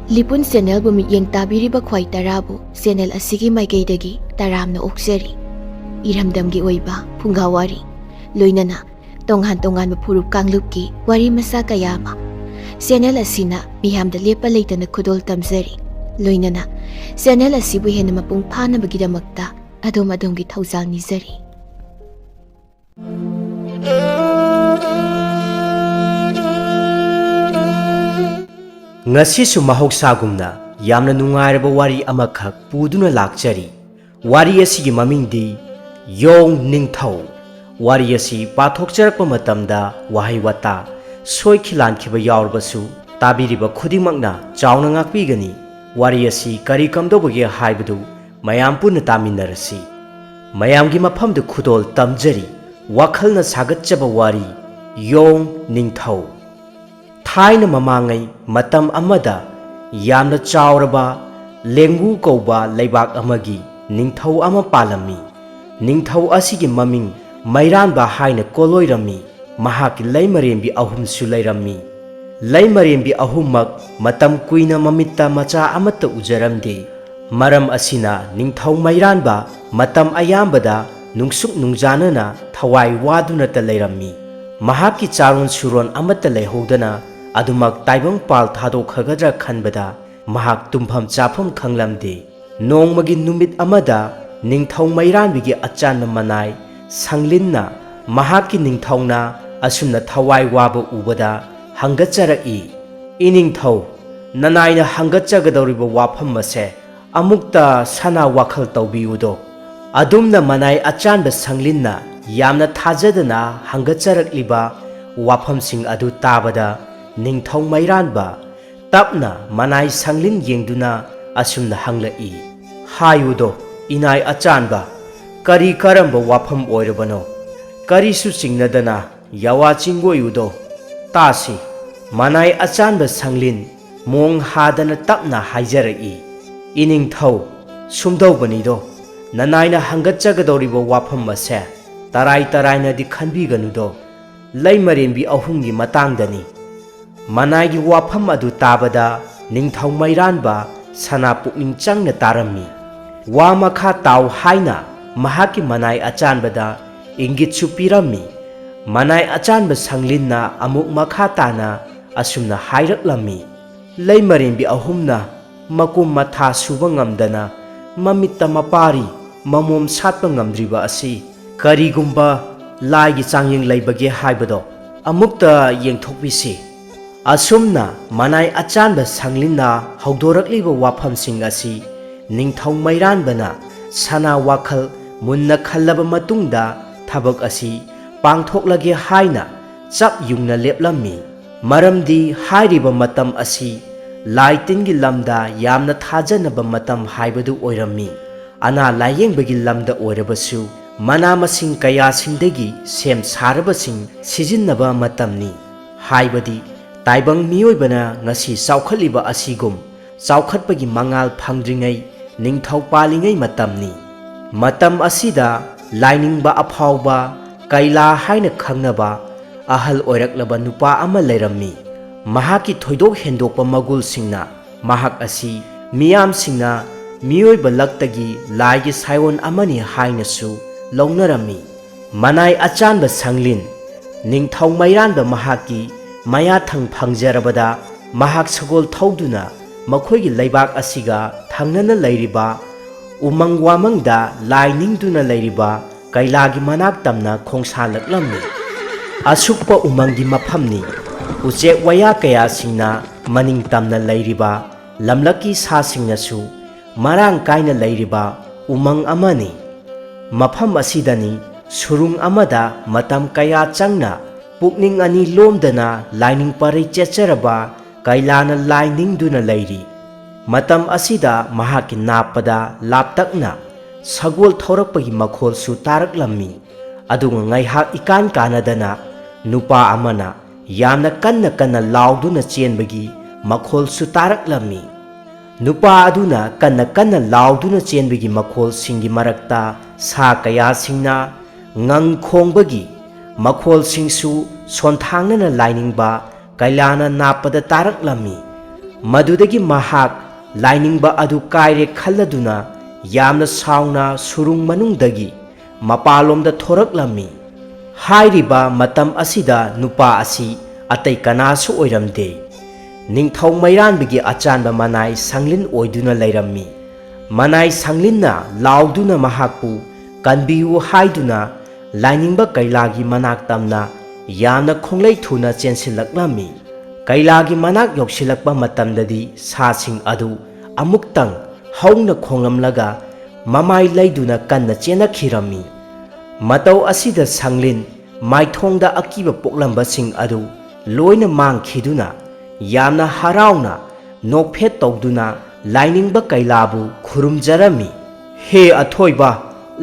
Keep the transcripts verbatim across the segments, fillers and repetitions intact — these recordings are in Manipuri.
ꯂꯤꯄꯨꯟ ꯆꯦꯅꯦꯜꯕꯨ ꯃꯤꯠꯌꯦꯡ ꯇꯥꯕꯤꯔꯤꯕ ꯈ꯭ꯋꯥꯏ ꯇꯔꯥꯕꯨ ꯆꯦꯅꯦꯜ ꯑꯁꯤꯒꯤ ꯃꯥꯏꯀꯩꯗꯒꯤ ꯇꯔꯥꯝꯅ ꯑꯣꯛꯆꯔꯤ꯫ ꯏꯔꯝꯗꯝꯒꯤ ꯑꯣꯏꯕ ꯐꯨꯡꯒꯥ ꯋꯥꯔꯤ, ꯂꯣꯏꯅꯅ ꯇꯣꯉꯥꯟ ꯇꯣꯉꯥꯟꯕ ꯐꯨꯔꯨꯞ ꯀꯥꯡꯂꯨꯞꯀꯤ ꯋꯥꯔꯤ ꯃꯆꯥ ꯀꯌꯥ ꯑꯃ ꯆꯦꯅꯦꯜ ꯑꯁꯤꯅ ꯃꯤꯌꯥꯝꯗ ꯂꯦꯞꯄ ꯂꯩꯇꯅ ꯈꯨꯗꯣꯜ ꯇꯝꯖꯔꯤ꯫ ꯂꯣꯏꯅꯅ ꯆꯦꯅꯦꯜ ꯑꯁꯤꯕꯨ ꯍꯦꯟꯅ ꯃꯄꯨꯡ ꯐꯥꯅꯕꯒꯤꯗꯃꯛꯇ ꯑꯗꯣꯝ ꯑꯗꯣꯝꯒꯤ ꯊꯧꯖꯥꯜ ꯅꯤꯖꯔꯤ꯫ ꯉꯁꯤꯁꯨ ꯃꯍꯧꯁꯥꯒꯨꯝꯅ ꯌꯥꯝꯅ ꯅꯨꯡꯉꯥꯏꯔꯕ ꯋꯥꯔꯤ ꯑꯃꯈꯛ ꯄꯨꯗꯨꯅ ꯂꯥꯛꯆꯔꯤ꯫ ꯋꯥꯔꯤ ꯑꯁꯤꯒꯤ ꯃꯃꯤꯡꯗꯤ ꯌꯣꯡ ꯅꯤꯡꯊꯧ꯫ ꯋꯥꯔꯤ ꯑꯁꯤ ꯄꯥꯊꯣꯛꯆꯔꯛꯄ ꯃꯇꯝꯗ ꯋꯥꯍꯩ ꯋꯥꯇꯥ ꯁꯣꯏꯈꯤ ꯂꯥꯟꯈꯤꯕ ꯌꯥꯎꯔꯕꯁꯨ ꯇꯥꯕꯤꯔꯤꯕ ꯈꯨꯗꯤꯡꯃꯛꯅ ꯆꯥꯎꯅ ꯉꯥꯛꯄꯤꯒꯅꯤ꯫ ꯋꯥꯔꯤ ꯑꯁꯤ ꯀꯔꯤ ꯀꯝꯗꯧꯕꯒꯦ ꯍꯥꯏꯕꯗꯨ ꯃꯌꯥꯝ ꯄꯨꯟꯅ ꯇꯥꯃꯤꯟꯅꯔꯁꯤ꯫ ꯃꯌꯥꯝꯒꯤ ꯃꯐꯝꯗ ꯈꯨꯗꯣꯜ ꯇꯝꯖꯔꯤ꯫ ꯋꯥꯈꯜꯅ ꯁꯥꯒꯠꯆꯕ ꯋꯥꯔꯤ, ꯌꯣꯡ ꯅꯤꯡꯊꯧ꯫ ꯊꯥꯏꯅ ꯃꯃꯥꯡꯉꯩ ꯃꯇꯝ ꯑꯃꯗ ꯌꯥꯝꯅ ꯆꯥꯎꯔꯕ ꯂꯦꯡꯒꯨ ꯀꯧꯕ ꯂꯩꯕꯥꯛ ꯑꯃꯒꯤ ꯅꯤꯡꯊꯧ ꯑꯃ ꯄꯥꯜꯂꯝꯃꯤ꯫ ꯅꯤꯡꯊꯧ ꯑꯁꯤꯒꯤ ꯃꯃꯤꯡ ꯃꯩꯔꯥꯟꯕ ꯍꯥꯏꯅ ꯀꯣꯂꯣꯏꯔꯝꯃꯤ꯫ ꯃꯍꯥꯛꯀꯤ ꯂꯩꯃꯔꯦꯝꯕꯤ ꯑꯍꯨꯝꯁꯨ ꯂꯩꯔꯝꯃꯤ꯫ ꯂꯩꯃꯔꯦꯝꯕꯤ ꯑꯍꯨꯝꯃꯛ ꯃꯇꯝ ꯀꯨꯏꯅ ꯃꯃꯤꯠꯇ ꯃꯆꯥ ꯑꯃꯠꯇ ꯎꯖꯔꯝꯗꯦ꯫ ꯃꯔꯝ ꯑꯁꯤꯅ ꯅꯤꯡꯊꯧ ꯃꯩꯔꯥꯟꯕ ꯃꯇꯝ ꯑꯌꯥꯝꯕꯗ ꯅꯨꯡꯁꯨꯛ ꯅꯨꯡꯖꯥꯅꯅ ꯊꯋꯥꯏ ꯋꯥꯗꯨꯅꯇ ꯂꯩꯔꯝꯃꯤ꯫ ꯃꯍꯥꯛꯀꯤ ꯆꯥꯔꯣꯟ ꯁꯨꯔꯣꯟ ꯑꯃꯠꯇ ꯂꯩꯍꯧꯗꯅ ꯑꯗꯨꯃꯛ ꯇꯥꯏꯕꯪꯄꯥꯜ ꯊꯥꯗꯣꯛꯈ꯭ꯔꯒꯗ꯭ꯔꯥ ꯈꯟꯕꯗ ꯃꯍꯥꯛ ꯇꯨꯝꯐꯝ ꯆꯥꯐꯝ ꯈꯪꯂꯝꯗꯦ꯫ ꯅꯣꯡꯃꯒꯤ ꯅꯨꯃꯤꯠ ꯑꯃꯗ ꯅꯤꯡꯊꯧ ꯃꯩꯔꯥꯟꯕꯤꯒꯤ ꯑꯆꯥꯟꯕ ꯃꯅꯥꯏ ꯁꯪꯂꯤꯟꯅ ꯃꯍꯥꯛꯀꯤ ꯅꯤꯡꯊꯧꯅ ꯑꯁꯨꯝꯅ ꯊꯋꯥꯏ ꯋꯥꯕ ꯎꯕꯗ ꯍꯪꯒꯠꯆꯔꯛꯏ, "ꯏꯅꯤꯡꯊꯧ, ꯅꯅꯥꯏꯅ ꯍꯪꯒꯠꯆꯒꯗꯧꯔꯤꯕ ꯋꯥꯐꯝ ꯑꯁꯦ ꯑꯃꯨꯛꯇ ꯁꯅꯥ ꯋꯥꯈꯜ ꯇꯧꯕꯤꯌꯨꯗꯣ꯫" ꯑꯗꯨꯝꯅ ꯃꯅꯥꯏ ꯑꯆꯥꯟꯕ ꯁꯪꯂꯤꯟꯅ ꯌꯥꯝꯅ ꯊꯥꯖꯗꯅ ꯍꯪꯒꯠꯆꯔꯛꯂꯤꯕ ꯋꯥꯐꯝꯁꯤꯡ ꯑꯗꯨ ꯇꯥꯕꯗ ꯅꯤꯡꯊꯧ ꯃꯩꯔꯥꯟꯕ ꯇꯞꯅ ꯃꯅꯥꯏ ꯁꯪꯂꯤꯟ ꯌꯦꯡꯗꯨꯅ ꯑꯁꯨꯝꯅ ꯍꯪꯂꯛꯏ, "ꯍꯥꯏꯌꯨꯗꯣ, ꯏꯅꯥꯏ ꯑꯆꯥꯟꯕ, ꯀꯔꯤ ꯀꯔꯝꯕ ꯋꯥꯐꯝ ꯑꯣꯏꯔꯕꯅꯣ? ꯀꯔꯤꯁꯨ ꯆꯤꯡꯅꯗꯅ ꯌꯥꯋꯥ ꯆꯤꯡꯒꯣꯏꯌꯨꯗꯣ, ꯇꯥꯁꯤ꯫" ꯃꯅꯥꯏ ꯑꯆꯥꯟꯕ ꯁꯪꯂꯤꯟ ꯃꯣꯡ ꯍꯥꯗꯅ ꯇꯞꯅ ꯍꯥꯏꯖꯔꯛꯏ, "ꯏꯅꯤꯡꯊꯧ, ꯁꯨꯝꯗꯧꯕꯅꯤꯗꯣ, ꯅꯅꯥꯏꯅ ꯍꯪꯒꯠꯆꯒꯗꯧꯔꯤꯕ ꯋꯥꯐꯝ ꯑꯁꯦ ꯇꯔꯥꯏ ꯇꯔꯥꯏꯅꯗꯤ ꯈꯟꯕꯤꯒꯅꯨꯗꯣ, ꯂꯩꯃꯔꯦꯝꯕꯤ ꯑꯍꯨꯝꯒꯤ ꯃꯇꯥꯡꯗꯅꯤ꯫" ꯃꯅꯥꯏꯒꯤ ꯋꯥꯐꯝ ꯑꯗꯨ ꯇꯥꯕꯗ ꯅꯤꯡꯊꯧ ꯃꯩꯔꯥꯟꯕ ꯁꯅꯥ ꯄꯨꯛꯅꯤꯡ ꯆꯪꯅ ꯇꯥꯔꯝꯃꯤ꯫ "ꯋꯥ ꯃꯈꯥ ꯇꯥꯎ" ꯍꯥꯏꯅ ꯃꯍꯥꯛꯀꯤ ꯃꯅꯥꯏ ꯑꯆꯥꯟꯕꯗ ꯏꯪꯒꯤꯠꯁꯨ ꯄꯤꯔꯝꯃꯤ꯫ ꯃꯅꯥꯏ ꯑꯆꯥꯟꯕ ꯁꯪꯂꯤꯟꯅ ꯑꯃꯨꯛ ꯃꯈꯥ ꯇꯥꯅ ꯑꯁꯨꯝꯅ ꯍꯥꯏꯔꯛꯂꯝꯃꯤ, "ꯂꯩꯃꯔꯦꯟꯕꯤ ꯑꯍꯨꯝꯅ ꯃꯀꯨꯝ ꯃꯊꯥ ꯁꯨꯕ ꯉꯝꯗꯅ ꯃꯃꯤꯠꯇ ꯃꯄꯥꯔꯤ ꯃꯃꯣꯝ ꯁꯥꯠꯄ ꯉꯝꯗ꯭ꯔꯤꯕ ꯑꯁꯤ ꯀꯔꯤꯒꯨꯝꯕ ꯂꯥꯏꯒꯤ ꯆꯥꯡꯌꯦꯡ ꯂꯩꯕꯒꯦ ꯍꯥꯏꯕꯗꯣ ꯑꯃꯨꯛꯇ ꯌꯦꯡꯊꯣꯛꯄꯤꯁꯤ꯫" ꯑꯁꯨꯝꯅ ꯃꯅꯥꯏ ꯑꯆꯥꯟꯕ ꯁꯪꯂꯤꯟꯅ ꯍꯧꯗꯣꯔꯛꯂꯤꯕ ꯋꯥꯐꯝꯁꯤꯡ ꯑꯁꯤ ꯅꯤꯡꯊꯧ ꯃꯩꯔꯥꯟꯕꯅ ꯁꯅꯥ ꯋꯥꯈꯜ ꯃꯨꯟꯅ ꯈꯜꯂꯕ ꯃꯇꯨꯡꯗ ꯊꯕꯛ ꯑꯁꯤ ꯄꯥꯡꯊꯣꯛꯂꯒꯦ ꯍꯥꯏꯅ ꯆꯞ ꯌꯨꯡꯅ ꯂꯦꯞꯂꯝꯃꯤ꯫ ꯃꯔꯝꯗꯤ ꯍꯥꯏꯔꯤꯕ ꯃꯇꯝ ꯑꯁꯤ ꯂꯥꯏ ꯇꯤꯟꯒꯤ ꯂꯝꯗ ꯌꯥꯝꯅ ꯊꯥꯖꯅꯕ ꯃꯇꯝ ꯍꯥꯏꯕꯗꯨ ꯑꯣꯏꯔꯝꯃꯤ꯫ ꯑꯅꯥ ꯂꯥꯌꯦꯡꯕꯒꯤ ꯂꯝꯗ ꯑꯣꯏꯔꯕꯁꯨ ꯃꯅꯥ ꯃꯁꯤꯡ ꯀꯌꯥꯁꯤꯡꯗꯒꯤ ꯁꯦꯝ ꯁꯥꯔꯕꯁꯤꯡ ꯁꯤꯖꯤꯟꯅꯕ ꯃꯇꯝꯅꯤ꯫ ꯍꯥꯏꯕꯗꯤ ꯇꯥꯏꯕꯪ ꯃꯤꯑꯣꯏꯕꯅ ꯉꯁꯤ ꯆꯥꯎꯈꯠꯂꯤꯕ ꯑꯁꯤꯒꯨꯝ ꯆꯥꯎꯈꯠꯄꯒꯤ ꯃꯉꯥꯜ ꯐꯪꯗ꯭ꯔꯤꯉꯩ ꯅꯤꯡꯊꯧ ꯄꯥꯜꯂꯤꯉꯩ ꯃꯇꯝꯅꯤ꯫ ꯃꯇꯝ ꯑꯁꯤꯗ ꯂꯥꯏꯅꯤꯡꯕ ꯑꯐꯥꯎꯕ ꯀꯩꯂꯥ ꯍꯥꯏꯅ ꯈꯪꯅꯕ ꯑꯍꯜ ꯑꯣꯏꯔꯛꯂꯕ ꯅꯨꯄꯥ ꯑꯃ ꯂꯩꯔꯝꯃꯤ꯫ ꯃꯍꯥꯛꯀꯤ ꯊꯣꯏꯗꯣꯛ ꯍꯦꯟꯗꯣꯛꯄ ꯃꯒꯨꯜꯁꯤꯡꯅ ꯃꯍꯥꯛ ꯑꯁꯤ ꯃꯤꯌꯥꯝꯁꯤꯡꯅ ꯃꯤꯑꯣꯏꯕ ꯂꯛꯇꯒꯤ ꯂꯥꯏꯒꯤ ꯁꯥꯏꯑꯣꯟ ꯑꯃꯅꯤ ꯍꯥꯏꯅꯁꯨ ꯂꯧꯅꯔꯝꯃꯤ꯫ ꯃꯅꯥꯏ ꯑꯆꯥꯟꯕ ꯁꯪꯂꯤꯟ ꯅꯤꯡꯊꯧ ꯃꯩꯔꯥꯟꯕ ꯃꯍꯥꯛꯀꯤ ꯃꯌꯥꯊꯪ ꯐꯪꯖꯔꯕꯗ ꯃꯍꯥꯛ ꯁꯒꯣꯜ ꯊꯧꯗꯨꯅ ꯃꯈꯣꯏꯒꯤ ꯂꯩꯕꯥꯛ ꯑꯁꯤꯒ ꯊꯪꯅꯅ ꯂꯩꯔꯤꯕ ꯎꯃꯪ ꯋꯥꯃꯪꯗ ꯂꯥꯏ ꯅꯤꯡꯗꯨꯅ ꯂꯩꯔꯤꯕ ꯀꯩꯂꯥꯒꯤ ꯃꯅꯥꯛ ꯇꯝꯅ ꯈꯣꯡꯁꯥꯜꯂꯛꯂꯝꯃꯤ꯫ ꯑꯁꯨꯛꯄ ꯎꯃꯪꯒꯤ ꯃꯐꯝꯅꯤ꯫ ꯎꯆꯦꯛ ꯋꯥꯌꯥ ꯀꯌꯥꯁꯤꯡꯅ ꯃꯅꯤꯡ ꯇꯝꯅ ꯂꯩꯔꯤꯕ ꯂꯝꯂꯛꯀꯤ ꯁꯥꯁꯤꯡꯅꯁꯨ ꯃꯔꯥꯡ ꯀꯥꯏꯅ ꯂꯩꯔꯤꯕ ꯎꯃꯪ ꯑꯃꯅꯤ꯫ ꯃꯐꯝ ꯑꯁꯤꯗꯅꯤ ꯁꯨꯔꯨꯡ ꯑꯃꯗ ꯃꯇꯝ ꯀꯌꯥ ꯆꯪꯅ ꯄꯨꯛꯅꯤꯡ ꯑꯅꯤ ꯂꯣꯝꯗꯅ ꯂꯥꯏꯅꯤꯡ ꯄꯔꯩ ꯆꯦꯠꯆꯔꯕ ꯀꯩꯂꯥꯅ ꯂꯥꯏ ꯅꯤꯡꯗꯨꯅ ꯂꯩꯔꯤ꯫ ꯃꯇꯝ ꯑꯁꯤꯗ ꯃꯍꯥꯛꯀꯤ ꯅꯥꯞꯄꯗ ꯂꯥꯞꯇꯛꯅ ꯁꯒꯣꯜ ꯊꯧꯔꯛꯄꯒꯤ ꯃꯈꯣꯜꯁꯨ ꯇꯥꯔꯛꯂꯝꯃꯤ꯫ ꯑꯗꯨꯒ ꯉꯥꯏꯍꯥꯛ ꯏꯀꯥꯟ ꯀꯥꯟꯅꯗꯅ ꯅꯨꯄꯥ ꯑꯃꯅ ꯌꯥꯝꯅ ꯀꯟꯅ ꯀꯟꯅ ꯂꯥꯎꯗꯨꯅ ꯆꯦꯟꯕꯒꯤ ꯃꯈꯣꯜꯁꯨ ꯇꯥꯔꯛꯂꯝꯃꯤ꯫ ꯅꯨꯄꯥ ꯑꯗꯨꯅ ꯀꯟꯅ ꯀꯟꯅ ꯂꯥꯎꯗꯨꯅ ꯆꯦꯟꯕꯒꯤ ꯃꯈꯣꯜꯁꯤꯡꯒꯤ ꯃꯔꯛꯇ ꯁꯥ ꯀꯌꯥꯁꯤꯡꯅ ꯉꯪ ꯈꯣꯡꯕꯒꯤ ꯃꯈꯣꯜꯁꯤꯡꯁꯨ ꯁꯣꯟꯊꯥꯡꯅꯅ ꯂꯥꯏꯅꯤꯡꯕ ꯀꯩꯂꯥꯅ ꯅꯥꯞꯄꯗ ꯇꯥꯔꯛꯂꯝꯃꯤ꯫ ꯃꯗꯨꯗꯒꯤ ꯃꯍꯥꯛ ꯂꯥꯏꯅꯤꯡꯕ ꯑꯗꯨ ꯀꯥꯏꯔꯦ ꯈꯜꯂꯗꯨꯅ ꯌꯥꯝꯅ ꯁꯥꯎꯅ ꯁꯨꯔꯨꯡ ꯃꯅꯨꯡꯗꯒꯤ ꯃꯄꯥꯟꯂꯣꯝꯗ ꯊꯣꯔꯛꯂꯝꯃꯤ꯫ ꯍꯥꯏꯔꯤꯕ ꯃꯇꯝ ꯑꯁꯤꯗ ꯅꯨꯄꯥ ꯑꯁꯤ ꯑꯇꯩ ꯀꯅꯥꯁꯨ ꯑꯣꯏꯔꯝꯗꯦ꯫ ꯅꯤꯡꯊꯧ ꯃꯩꯔꯥꯟꯕꯤꯒꯤ ꯑꯆꯥꯟꯕ ꯃꯅꯥꯏ ꯁꯪꯂꯤꯟ ꯑꯣꯏꯗꯨꯅ ꯂꯩꯔꯝꯃꯤ꯫ ꯃꯅꯥꯏ ꯁꯪꯂꯤꯟꯅ ꯂꯥꯎꯗꯨꯅ ꯃꯍꯥꯛꯄꯨ ꯀꯟꯕꯤꯌꯨ ꯍꯥꯏꯗꯨꯅ ꯂꯥꯏꯅꯤꯡꯕ ꯀꯩꯂꯥꯒꯤ ꯃꯅꯥꯛ ꯇꯝꯅ ꯌꯥꯝꯅ ꯈꯣꯡꯂꯩ ꯊꯨꯅ ꯆꯦꯟꯁꯤꯜꯂꯛꯂꯝꯃꯤ꯫ ꯀꯩꯂꯥꯒꯤ ꯃꯅꯥꯛ ꯌꯧꯁꯤꯜꯂꯛꯄ ꯃꯇꯝꯗꯗꯤ ꯁꯥꯁꯤꯡ ꯑꯗꯨ ꯑꯃꯨꯛꯇꯪ ꯍꯧꯅ ꯈꯣꯡꯂꯝꯂꯒ ꯃꯃꯥꯏ ꯂꯩꯗꯨꯅ ꯀꯟꯅ ꯆꯦꯟꯅꯈꯤꯔꯝꯃꯤ꯫ ꯃꯇꯧ ꯑꯁꯤꯗ ꯁꯪꯂꯤꯟ ꯃꯥꯏꯊꯣꯡꯗ ꯑꯀꯤꯕ ꯄꯣꯛꯂꯝꯕꯁꯤꯡ ꯑꯗꯨ ꯂꯣꯏꯅ ꯃꯥꯡꯈꯤꯗꯨꯅ ꯌꯥꯝꯅ ꯍꯔꯥꯎꯅ ꯅꯣꯛꯐꯦꯠ ꯇꯧꯗꯨꯅ ꯂꯥꯏꯅꯤꯡꯕ ꯀꯩꯂꯥꯕꯨ ꯈꯨꯔꯨꯝꯖꯔꯝꯃꯤ꯫ "ꯍꯦ ꯑꯊꯣꯏꯕ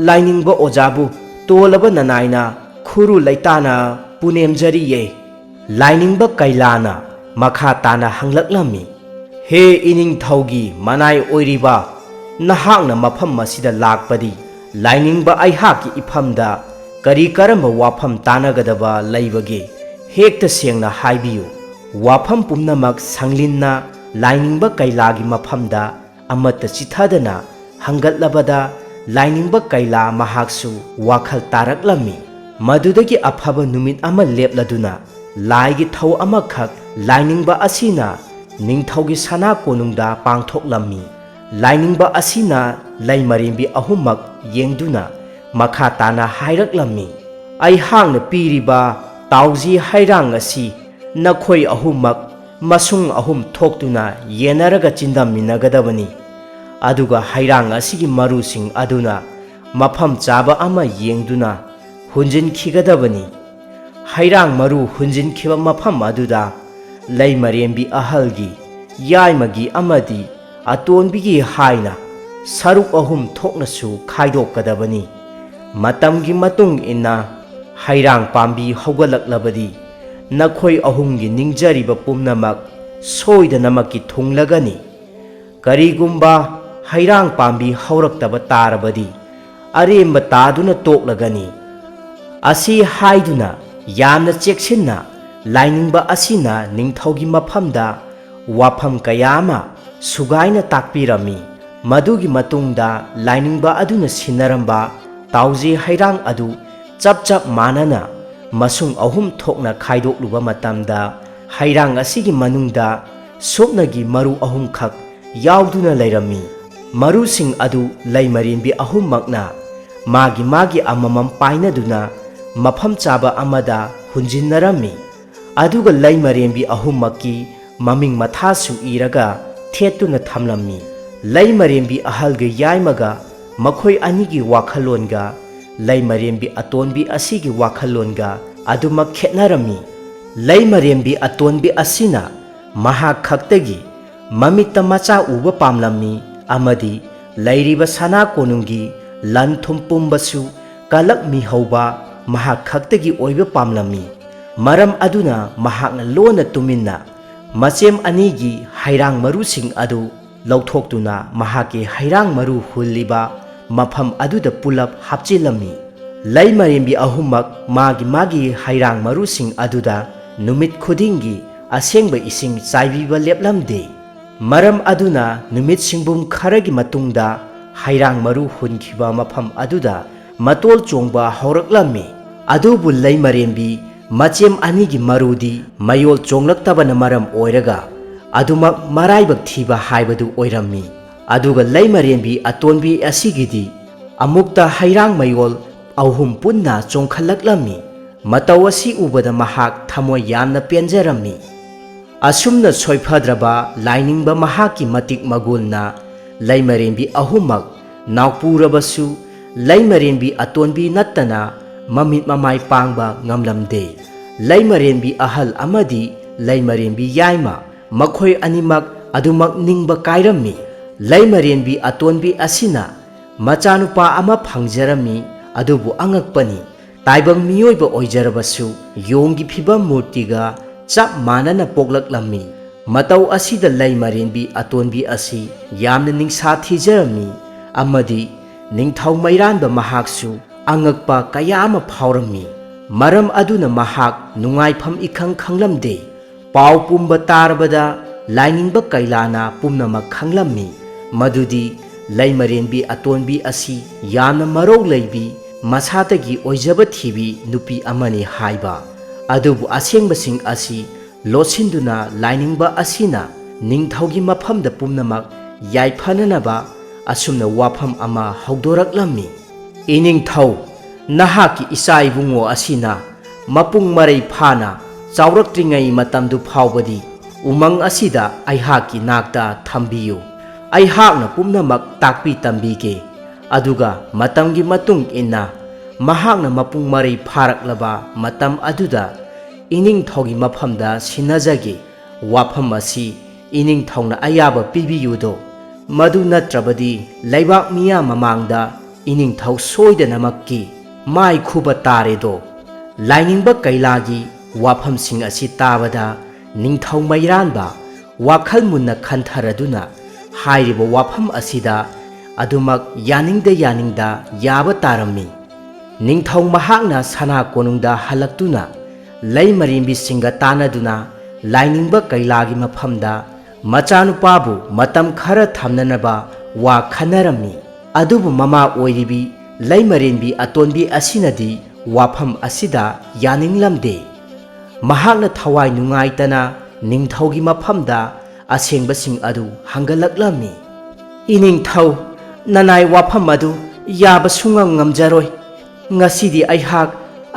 ꯂꯥꯏꯅꯤꯡꯕ ꯑꯣꯖꯥꯕꯨ ꯇꯣꯜꯂꯕ ꯅꯅꯥꯏꯅ ꯈꯨꯔꯨ ꯂꯩꯇꯥꯅ ꯄꯨꯅꯦꯝꯖꯔꯤꯌꯦ꯫" ꯂꯥꯏꯅꯤꯡꯕ ꯀꯩꯂꯥꯅ ꯃꯈꯥ ꯇꯥꯅ ꯍꯪꯂꯛꯂꯝꯃꯤ, "ꯍꯦ ꯏꯅꯤꯡꯊꯧꯒꯤ ꯃꯅꯥꯏ ꯑꯣꯏꯔꯤꯕ, ꯅꯍꯥꯛꯅ ꯃꯐꯝ ꯑꯁꯤꯗ ꯂꯥꯛꯄꯗꯤ ꯂꯥꯏꯅꯤꯡꯕ ꯑꯩꯍꯥꯛꯀꯤ ꯏꯐꯝꯗ ꯀꯔꯤ ꯀꯔꯝꯕ ꯋꯥꯐꯝ ꯇꯥꯟꯅꯒꯗꯕ ꯂꯩꯕꯒꯦ? ꯍꯦꯛꯇ ꯁꯦꯡꯅ ꯍꯥꯏꯕꯤꯌꯨ꯫" ꯋꯥꯐꯝ ꯄꯨꯝꯅꯃꯛ ꯁꯪꯂꯤꯟꯅ ꯂꯥꯏꯅꯤꯡꯕ ꯀꯩꯂꯥꯒꯤ ꯃꯐꯝꯗ ꯑꯃꯠꯇ ꯆꯤꯊꯗꯅ ꯍꯪꯒꯠꯂꯕꯗ ꯂꯥꯏꯅꯤꯡꯕ ꯀꯩꯂꯥ ꯃꯍꯥꯛꯁꯨ ꯋꯥꯈꯜ ꯇꯥꯔꯛꯂꯝꯃꯤ꯫ ꯃꯗꯨꯗꯒꯤ ꯑꯐꯕ ꯅꯨꯃꯤꯠ ꯑꯃ ꯂꯦꯞꯂꯗꯨꯅ ꯂꯥꯏꯒꯤ ꯊꯧ ꯑꯃꯈꯛ ꯂꯥꯏꯅꯤꯡꯕ ꯑꯁꯤꯅ ꯅꯤꯡꯊꯧꯒꯤ ꯁꯅꯥ ꯀꯣꯅꯨꯡꯗ ꯄꯥꯡꯊꯣꯛꯂꯝꯃꯤ꯫ ꯂꯥꯏꯅꯤꯡꯕ ꯑꯁꯤꯅ ꯂꯩꯃꯔꯦꯝꯕꯤ ꯑꯍꯨꯝꯃꯛ ꯌꯦꯡꯗꯨꯅ ꯃꯈꯥ ꯇꯥꯅ ꯍꯥꯏꯔꯛꯂꯝꯃꯤ, "ꯑꯩꯍꯥꯛꯅ ꯄꯤꯔꯤꯕ ꯇꯥꯎꯖꯤ ꯍꯩꯔꯥꯡ ꯑꯁꯤ ꯅꯈꯣꯏ ꯑꯍꯨꯝꯃꯛ ꯃꯁꯨꯡ ꯑꯍꯨꯝ ꯊꯣꯛꯇꯨꯅ ꯌꯦꯟꯅꯔꯒ ꯆꯤꯟꯗꯝꯃꯤꯟꯅꯒꯗꯕꯅꯤ꯫ ꯑꯗꯨꯒ ꯍꯩꯔꯥꯡ ꯑꯁꯤꯒꯤ ꯃꯔꯨꯁꯤꯡ ꯑꯗꯨꯅ ꯃꯐꯝ ꯆꯥꯕ ꯑꯃ ꯌꯦꯡꯗꯨꯅ ꯍꯨꯟꯖꯤꯟꯈꯤꯒꯗꯕꯅꯤ꯫ ꯍꯩꯔꯥꯡ ꯃꯔꯨ ꯍꯨꯟꯖꯤꯟꯈꯤꯕ ꯃꯐꯝ ꯑꯗꯨꯗ ꯂꯩꯃꯔꯦꯝꯕꯤ ꯑꯍꯜꯒꯤ, ꯌꯥꯏꯃꯒꯤ ꯑꯃꯗꯤ ꯑꯇꯣꯟꯕꯤꯒꯤ ꯍꯥꯏꯅ ꯁꯔꯨꯛ ꯑꯍꯨꯝ ꯊꯣꯛꯅꯁꯨ ꯈꯥꯏꯗꯣꯛꯀꯗꯕꯅꯤ꯫ ꯃꯇꯝꯒꯤ ꯃꯇꯨꯡ ꯏꯟꯅ ꯍꯩꯔꯥꯡ ꯄꯥꯝꯕꯤ ꯍꯧꯒꯠꯂꯛꯂꯕꯗꯤ ꯅꯈꯣꯏ ꯑꯍꯨꯝꯒꯤ ꯅꯤꯡꯖꯔꯤꯕ ꯄꯨꯝꯅꯃꯛ ꯁꯣꯏꯗꯅꯃꯛꯀꯤ ꯊꯨꯡꯂꯒꯅꯤ꯫ ꯀꯔꯤꯒꯨꯝꯕ ꯍꯩꯔꯥꯡ ꯄꯥꯝꯕꯤ ꯍꯧꯔꯛꯇꯕ ꯇꯥꯔꯕꯗꯤ ꯑꯔꯦꯝꯕ ꯇꯥꯗꯨꯅ ꯇꯣꯛꯂꯒꯅꯤ꯫" ꯑꯁꯤ ꯍꯥꯏꯗꯨꯅ ꯌꯥꯝꯅ ꯆꯦꯛꯁꯤꯟꯅ ꯂꯥꯏꯅꯤꯡꯕ ꯑꯁꯤꯅ ꯅꯤꯡꯊꯧꯒꯤ ꯃꯐꯝꯗ ꯋꯥꯐꯝ ꯀꯌꯥ ꯑꯃ ꯁꯨꯒꯥꯏꯅ ꯇꯥꯛꯄꯤꯔꯝꯃꯤ꯫ ꯃꯗꯨꯒꯤ ꯃꯇꯨꯡꯗ ꯂꯥꯏꯅꯤꯡꯕ ꯑꯗꯨꯅ ꯁꯤꯟꯅꯔꯝꯕ ꯇꯥꯎꯖꯦ ꯍꯩꯔꯥꯡ ꯑꯗꯨ ꯆꯞ ꯆꯞ ꯃꯥꯟꯅꯅ ꯃꯁꯨꯡ ꯑꯍꯨꯝ ꯊꯣꯛꯅ ꯈꯥꯏꯗꯣꯛꯂꯨꯕ ꯃꯇꯝꯗ, ꯍꯩꯔꯥꯡ ꯑꯁꯤꯒꯤ ꯃꯅꯨꯡꯗ ꯁꯨꯞꯅꯒꯤ ꯃꯔꯨ ꯑꯍꯨꯝꯈꯛ ꯌꯥꯎꯗꯨꯅ ꯂꯩꯔꯝꯃꯤ꯫ ꯃꯔꯨꯁꯤꯡ ꯑꯗꯨ ꯂꯩꯃꯔꯦꯟꯕꯤ ꯑꯍꯨꯝꯃꯛꯅ ꯃꯥꯒꯤ ꯃꯥꯒꯤ ꯑꯃꯃꯝ ꯄꯥꯏꯅꯗꯨꯅ ꯃꯐꯝ ꯆꯥꯕ ꯑꯃꯗ ꯍꯨꯟꯖꯤꯟꯅꯔꯝꯃꯤ꯫ ꯑꯗꯨꯒ ꯂꯩꯃꯔꯦꯟꯕꯤ ꯑꯍꯨꯝꯃꯛꯀꯤ ꯃꯃꯤꯡ ꯃꯊꯥꯁꯨ ꯏꯔꯒ ꯊꯦꯠꯇꯨꯅ ꯊꯝꯂꯝꯃꯤ꯫ ꯂꯩꯃꯔꯦꯟꯕꯤ ꯑꯍꯜꯒ ꯌꯥꯏꯃꯒ ꯃꯈꯣꯏ ꯑꯅꯤꯒꯤ ꯋꯥꯈꯜꯂꯣꯟꯒ ꯂꯩꯃꯔꯦꯟꯕꯤ ꯑꯇꯣꯟꯕꯤ ꯑꯁꯤꯒꯤ ꯋꯥꯈꯜꯂꯣꯟꯒ ꯑꯗꯨꯃꯛ ꯈꯦꯠꯅꯔꯝꯃꯤ꯫ ꯂꯩꯃꯔꯦꯟꯕꯤ ꯑꯇꯣꯟꯕꯤ ꯑꯁꯤꯅ ꯃꯍꯥꯛ ꯈꯛꯇꯒꯤ ꯃꯃꯤꯠꯇ ꯃꯆꯥ ꯎꯕ ꯄꯥꯝꯂꯝꯃꯤ ꯑꯃꯗꯤ ꯂꯩꯔꯤꯕ ꯁꯅꯥ ꯀꯣꯅꯨꯡꯒꯤ ꯂꯟ ꯊꯨꯝ ꯄꯨꯝꯕꯁꯨ ꯀꯜꯂꯛꯃꯤꯍꯧꯕ ꯃꯍꯥꯛ ꯈꯛꯇꯒꯤ ꯑꯣꯏꯕ ꯄꯥꯝꯂꯝꯃꯤ꯫ ꯃꯔꯝ ꯑꯗꯨꯅ ꯃꯍꯥꯛꯅ ꯂꯣꯟꯅ ꯇꯨꯃꯤꯟꯅ ꯃꯆꯦꯝ ꯑꯅꯤꯒꯤ ꯍꯩꯔꯥꯡ ꯃꯔꯨꯁꯤꯡ ꯑꯗꯨ ꯂꯧꯊꯣꯛꯇꯨꯅ ꯃꯍꯥꯛꯀꯤ ꯍꯩꯔꯥꯡ ꯃꯔꯨ ꯍꯨꯜꯂꯤꯕ ꯃꯐꯝ ꯑꯗꯨꯗ ꯄꯨꯂꯞ ꯍꯥꯞꯆꯤꯜꯂꯝꯃꯤ꯫ ꯂꯩꯃꯔꯦꯟꯕꯤ ꯑꯍꯨꯝꯃꯛ ꯃꯥꯒꯤ ꯃꯥꯒꯤ ꯍꯩꯔꯥꯡ ꯃꯔꯨꯁꯤꯡ ꯑꯗꯨꯗ ꯅꯨꯃꯤꯠ ꯈꯨꯗꯤꯡꯒꯤ ꯑꯁꯦꯡꯕ ꯏꯁꯤꯡ ꯆꯥꯏꯕꯤꯕ ꯂꯦꯞꯂꯝꯗꯦ꯫ ꯃꯔꯝ ꯑꯗꯨꯅ ꯅꯨꯃꯤꯠ ꯁꯤꯡꯕꯨꯝ ꯈꯔꯒꯤ ꯃꯇꯨꯡꯗ ꯍꯩꯔꯥꯡ ꯃꯔꯨ ꯍꯨꯟꯈꯤꯕ ꯃꯐꯝ ꯑꯗꯨꯗ ꯃꯇꯣꯜ ꯆꯣꯡꯕ ꯍꯧꯔꯛꯂꯝꯃꯤ꯫ ꯑꯗꯨꯕꯨ ꯂꯩꯃꯔꯦꯟꯕꯤ ꯃꯆꯦꯝ ꯑꯅꯤꯒꯤ ꯃꯔꯨꯗꯤ ꯃꯌꯣꯜ ꯆꯣꯡꯂꯛꯇꯕꯅ ꯃꯔꯝ ꯑꯣꯏꯔꯒ ꯑꯗꯨꯃꯛ ꯃꯔꯥꯏꯕꯛ ꯊꯤꯕ ꯍꯥꯏꯕꯗꯨ ꯑꯣꯏꯔꯝꯃꯤ꯫ ꯑꯗꯨꯒ ꯂꯩꯃꯔꯦꯟꯕꯤ ꯑꯇꯣꯟꯕꯤ ꯑꯁꯤꯒꯤꯗꯤ ꯑꯃꯨꯛꯇ ꯍꯩꯔꯥꯡ ꯃꯌꯣꯜ ꯑꯍꯨꯝ ꯄꯨꯟꯅ ꯆꯣꯡꯈꯠꯂꯛꯂꯝꯃꯤ꯫ ꯃꯇꯧ ꯑꯁꯤ ꯎꯕꯗ ꯃꯍꯥꯛ ꯊꯃꯣꯏ ꯌꯥꯝꯅ ꯄꯦꯟꯖꯔꯝꯃꯤ꯫ ꯑꯁꯨꯝꯅ ꯁꯣꯏꯐꯗ꯭ꯔꯕ ꯂꯥꯏꯅꯤꯡꯕ ꯃꯍꯥꯛꯀꯤ ꯃꯇꯤꯛ ꯃꯒꯨꯜꯅ ꯂꯩꯃꯔꯦꯟꯕꯤ ꯑꯍꯨꯝꯃꯛ ꯅꯥꯎꯄꯨꯔꯕꯁꯨ ꯂꯩꯃꯔꯦꯟꯕꯤ ꯑꯇꯣꯟꯕꯤ ꯅꯠꯇꯅ ꯃꯃꯤꯠ ꯃꯃꯥꯏ ꯄꯥꯡꯕ ꯉꯝꯂꯝꯗꯦ꯫ ꯂꯩꯃꯔꯦꯟꯕꯤ ꯑꯍꯜ ꯑꯃꯗꯤ ꯂꯩꯃꯔꯦꯟꯕꯤ ꯌꯥꯏꯃ ꯃꯈꯣꯏ ꯑꯅꯤꯃꯛ ꯑꯗꯨꯃꯛ ꯅꯤꯡꯕ ꯀꯥꯏꯔꯝꯃꯤ꯫ ꯂꯩꯃꯔꯦꯟꯕꯤ ꯑꯇꯣꯟꯕꯤ ꯑꯁꯤꯅ ꯃꯆꯥꯅꯨꯄꯥ ꯑꯃ ꯐꯪꯖꯔꯝꯃꯤ꯫ ꯑꯗꯨꯕꯨ ꯑꯉꯛꯄꯅꯤ, ꯇꯥꯏꯕꯪ ꯃꯤꯑꯣꯏꯕ ꯑꯣꯏꯖꯔꯕꯁꯨ ꯌꯣꯡꯒꯤ ꯐꯤꯕꯝ ꯃꯨꯔꯇꯤꯒ ꯆꯞ ꯃꯥꯟꯅꯅ ꯄꯣꯛꯂꯛꯂꯝꯃꯤ꯫ ꯃꯇꯧ ꯑꯁꯤꯗ ꯂꯩꯃꯔꯦꯟꯕꯤ ꯑꯇꯣꯟꯕꯤ ꯑꯁꯤ ꯌꯥꯝꯅ ꯅꯤꯡꯁꯥ ꯊꯤꯖꯔꯝꯃꯤ ꯑꯃꯗꯤ ꯅꯤꯡꯊꯧ ꯃꯩꯔꯥꯟꯕ ꯃꯍꯥꯛꯁꯨ ꯑꯉꯛꯄ ꯀꯌꯥ ꯑꯃ ꯐꯥꯎꯔꯝꯃꯤ꯫ ꯃꯔꯝ ꯑꯗꯨꯅ ꯃꯍꯥꯛ ꯅꯨꯡꯉꯥꯏꯐꯝ ꯏꯈꯪ ꯈꯪꯂꯝꯗꯦ꯫ ꯄꯥꯎ ꯄꯨꯝꯕ ꯇꯥꯔꯕꯗ ꯂꯥꯏꯅꯤꯡꯕ ꯀꯩꯂꯥꯅ ꯄꯨꯝꯅꯃꯛ ꯈꯪꯂꯝꯃꯤ ꯃꯗꯨꯗꯤ ꯂꯩꯃꯔꯦꯟꯕꯤ ꯑꯇꯣꯟꯕꯤ ꯑꯁꯤ ꯌꯥꯝꯅ ꯃꯔꯧ ꯂꯩꯕꯤ, ꯃꯁꯥꯗꯒꯤ ꯑꯣꯏꯖꯕ ꯊꯤꯕꯤ ꯅꯨꯄꯤ ꯑꯃꯅꯤ ꯍꯥꯏꯕ꯫ ꯑꯗꯨꯕꯨ ꯑꯁꯦꯡꯕꯁꯤꯡ ꯑꯁꯤ ꯂꯣꯠꯁꯤꯟꯗꯨꯅ ꯂꯥꯏꯅꯤꯡꯕ ꯑꯁꯤꯅ ꯅꯤꯡꯊꯧꯒꯤ ꯃꯐꯝꯗ ꯄꯨꯝꯅꯃꯛ ꯌꯥꯏꯐꯅꯅꯕ ꯑꯁꯨꯝꯅ ꯋꯥꯐꯝ ꯑꯃ ꯍꯧꯗꯣꯔꯛꯂꯝꯃꯤ꯫ "ꯏꯅꯤꯡꯊꯧ, ꯅꯍꯥꯛꯀꯤ ꯏꯆꯥ ꯏꯕꯨꯡꯉꯣ ꯑꯁꯤꯅ ꯃꯄꯨꯡ ꯃꯔꯩ ꯐꯥꯅ ꯆꯥꯎꯔꯛꯇ꯭ꯔꯤꯉꯩ ꯃꯇꯝꯗꯨ ꯐꯥꯎꯕꯗꯤ ꯎꯃꯪ ꯑꯁꯤꯗ ꯑꯩꯍꯥꯛꯀꯤ ꯅꯥꯛꯇ ꯊꯝꯕꯤꯌꯨ꯫ ꯑꯩꯍꯥꯛꯅ ꯄꯨꯝꯅꯃꯛ ꯇꯥꯛꯄꯤ ꯇꯝꯕꯤꯒꯦ꯫ ꯑꯗꯨꯒ ꯃꯇꯝꯒꯤ ꯃꯇꯨꯡ ꯏꯟꯅ ꯃꯍꯥꯛꯅ ꯃꯄꯨꯡ ꯃꯔꯩ ꯐꯥꯔꯛꯂꯕ ꯃꯇꯝ ꯑꯗꯨꯗ ꯏꯅꯤꯡꯊꯧꯒꯤ ꯃꯐꯝꯗ ꯁꯤꯟꯅꯖꯒꯦ꯫ ꯋꯥꯐꯝ ꯑꯁꯤ ꯏꯅꯤꯡꯊꯧꯅ ꯑꯌꯥꯕ ꯄꯤꯕꯤꯌꯨꯗꯣ꯫ ꯃꯗꯨ ꯅꯠꯇ꯭ꯔꯕꯗꯤ ꯂꯩꯕꯥꯛ ꯃꯤꯌꯥꯝ ꯃꯃꯥꯡꯗ ꯏꯅꯤꯡꯊꯧ ꯁꯣꯏꯗꯅꯃꯛꯀꯤ ꯃꯥꯏ ꯈꯨꯕ ꯇꯥꯔꯦꯗꯣ꯫" ꯂꯥꯏꯅꯤꯡꯕ ꯀꯩꯂꯥꯒꯤ ꯋꯥꯐꯝꯁꯤꯡ ꯑꯁꯤ ꯇꯥꯕꯗ ꯅꯤꯡꯊꯧ ꯃꯩꯔꯥꯟꯕ ꯋꯥꯈꯜ ꯃꯨꯟꯅ ꯈꯟꯊꯔꯗꯨꯅ ꯍꯥꯏꯔꯤꯕ ꯋꯥꯐꯝ ꯑꯁꯤꯗ ꯑꯗꯨꯃꯛ ꯌꯥꯅꯤꯡꯗ ꯌꯥꯅꯤꯡꯗ ꯌꯥꯕ ꯇꯥꯔꯝꯃꯤ꯫ ꯅꯤꯡꯊꯧ ꯃꯍꯥꯛꯅ ꯁꯅꯥ ꯀꯣꯅꯨꯡꯗ ꯍꯜꯂꯛꯇꯨꯅ ꯂꯩꯃꯔꯦꯟꯕꯤꯁꯤꯡꯒ ꯇꯥꯟꯅꯗꯨꯅ ꯂꯥꯏꯅꯤꯡꯕ ꯀꯩꯂꯥꯒꯤ ꯃꯐꯝꯗ ꯃꯆꯥꯅꯨꯄꯥꯕꯨ ꯃꯇꯝ ꯈꯔ ꯊꯝꯅꯅꯕ ꯋꯥ ꯈꯟꯅꯔꯝꯃꯤ꯫ ꯑꯗꯨꯕꯨ ꯃꯃꯥ ꯑꯣꯏꯔꯤꯕꯤ ꯂꯩꯃꯔꯦꯟꯕꯤ ꯑꯇꯣꯟꯕꯤ ꯑꯁꯤꯅꯗꯤ ꯋꯥꯐꯝ ꯑꯁꯤꯗ ꯌꯥꯅꯤꯡꯂꯝꯗꯦ꯫ ꯃꯍꯥꯛꯅ ꯊꯋꯥꯏ ꯅꯨꯡꯉꯥꯏꯇꯅ ꯅꯤꯡꯊꯧꯒꯤ ꯃꯐꯝꯗ ꯑꯁꯦꯡꯕꯁꯤꯡ ꯑꯗꯨ ꯍꯪꯒꯠꯂꯛꯂꯝꯃꯤ꯫ "ꯏꯅꯤꯡꯊꯧ, ꯅꯅꯥꯏ ꯋꯥꯐꯝ ꯑꯗꯨ ꯌꯥꯕ ꯁꯨꯡꯉꯝ ꯉꯝꯖꯔꯣꯏ꯫ ꯉꯁꯤꯗꯤ ꯑꯩꯍꯥꯛ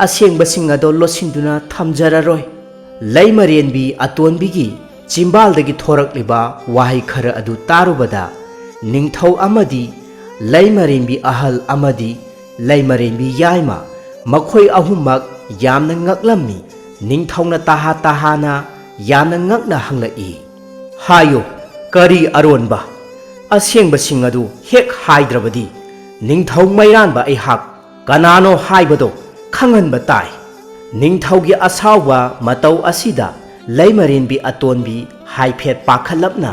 ꯑꯁꯦꯡꯕꯁꯤꯡ ꯑꯗꯨ ꯂꯣꯠꯁꯤꯟꯗꯨꯅ ꯊꯝꯖꯔꯔꯣꯏ꯫" ꯂꯩꯃꯔꯦꯟꯕꯤ ꯑꯇꯣꯟꯕꯤꯒꯤ ꯆꯤꯝꯕꯥꯜꯗꯒꯤ ꯊꯣꯔꯛꯂꯤꯕ ꯋꯥꯍꯩ ꯈꯔ ꯑꯗꯨ ꯇꯥꯔꯨꯕꯗ ꯅꯤꯡꯊꯧ ꯑꯃꯗꯤ ꯂꯩꯃꯔꯦꯟꯕꯤ ꯑꯍꯜ ꯑꯃꯗꯤ ꯂꯩꯃꯔꯦꯟꯕꯤ ꯌꯥꯏꯃ ꯃꯈꯣꯏ ꯑꯍꯨꯝꯃꯛ ꯌꯥꯝꯅ ꯉꯛꯂꯝꯃꯤ꯫ ꯅꯤꯡꯊꯧꯅ ꯇꯍꯥ ꯇꯍꯥꯅ ꯌꯥꯝꯅ ꯉꯛꯅ ꯍꯪꯂꯛꯏ, "ꯍꯥꯏꯌꯨ, ꯀꯔꯤ ꯑꯔꯣꯟꯕ? ꯑꯁꯦꯡꯕꯁꯤꯡ ꯑꯗꯨ ꯍꯦꯛ ꯍꯥꯏꯗ꯭ꯔꯕꯗꯤ ꯅꯤꯡꯊꯧ ꯃꯩꯔꯥꯟꯕ ꯑꯩꯍꯥꯛ ꯀꯅꯥꯅꯣ ꯍꯥꯏꯕꯗꯣ ꯈꯪꯍꯟꯕ ꯇꯥꯏ꯫" ꯅꯤꯡꯊꯧꯒꯤ ꯑꯁꯥꯎꯕ ꯃꯇꯧ ꯑꯁꯤꯗ ꯂꯩꯃꯔꯦꯟꯕꯤ ꯑꯇꯣꯟꯕꯤ ꯍꯥꯏꯐꯦꯠ ꯄꯥꯈꯠꯂꯞꯅ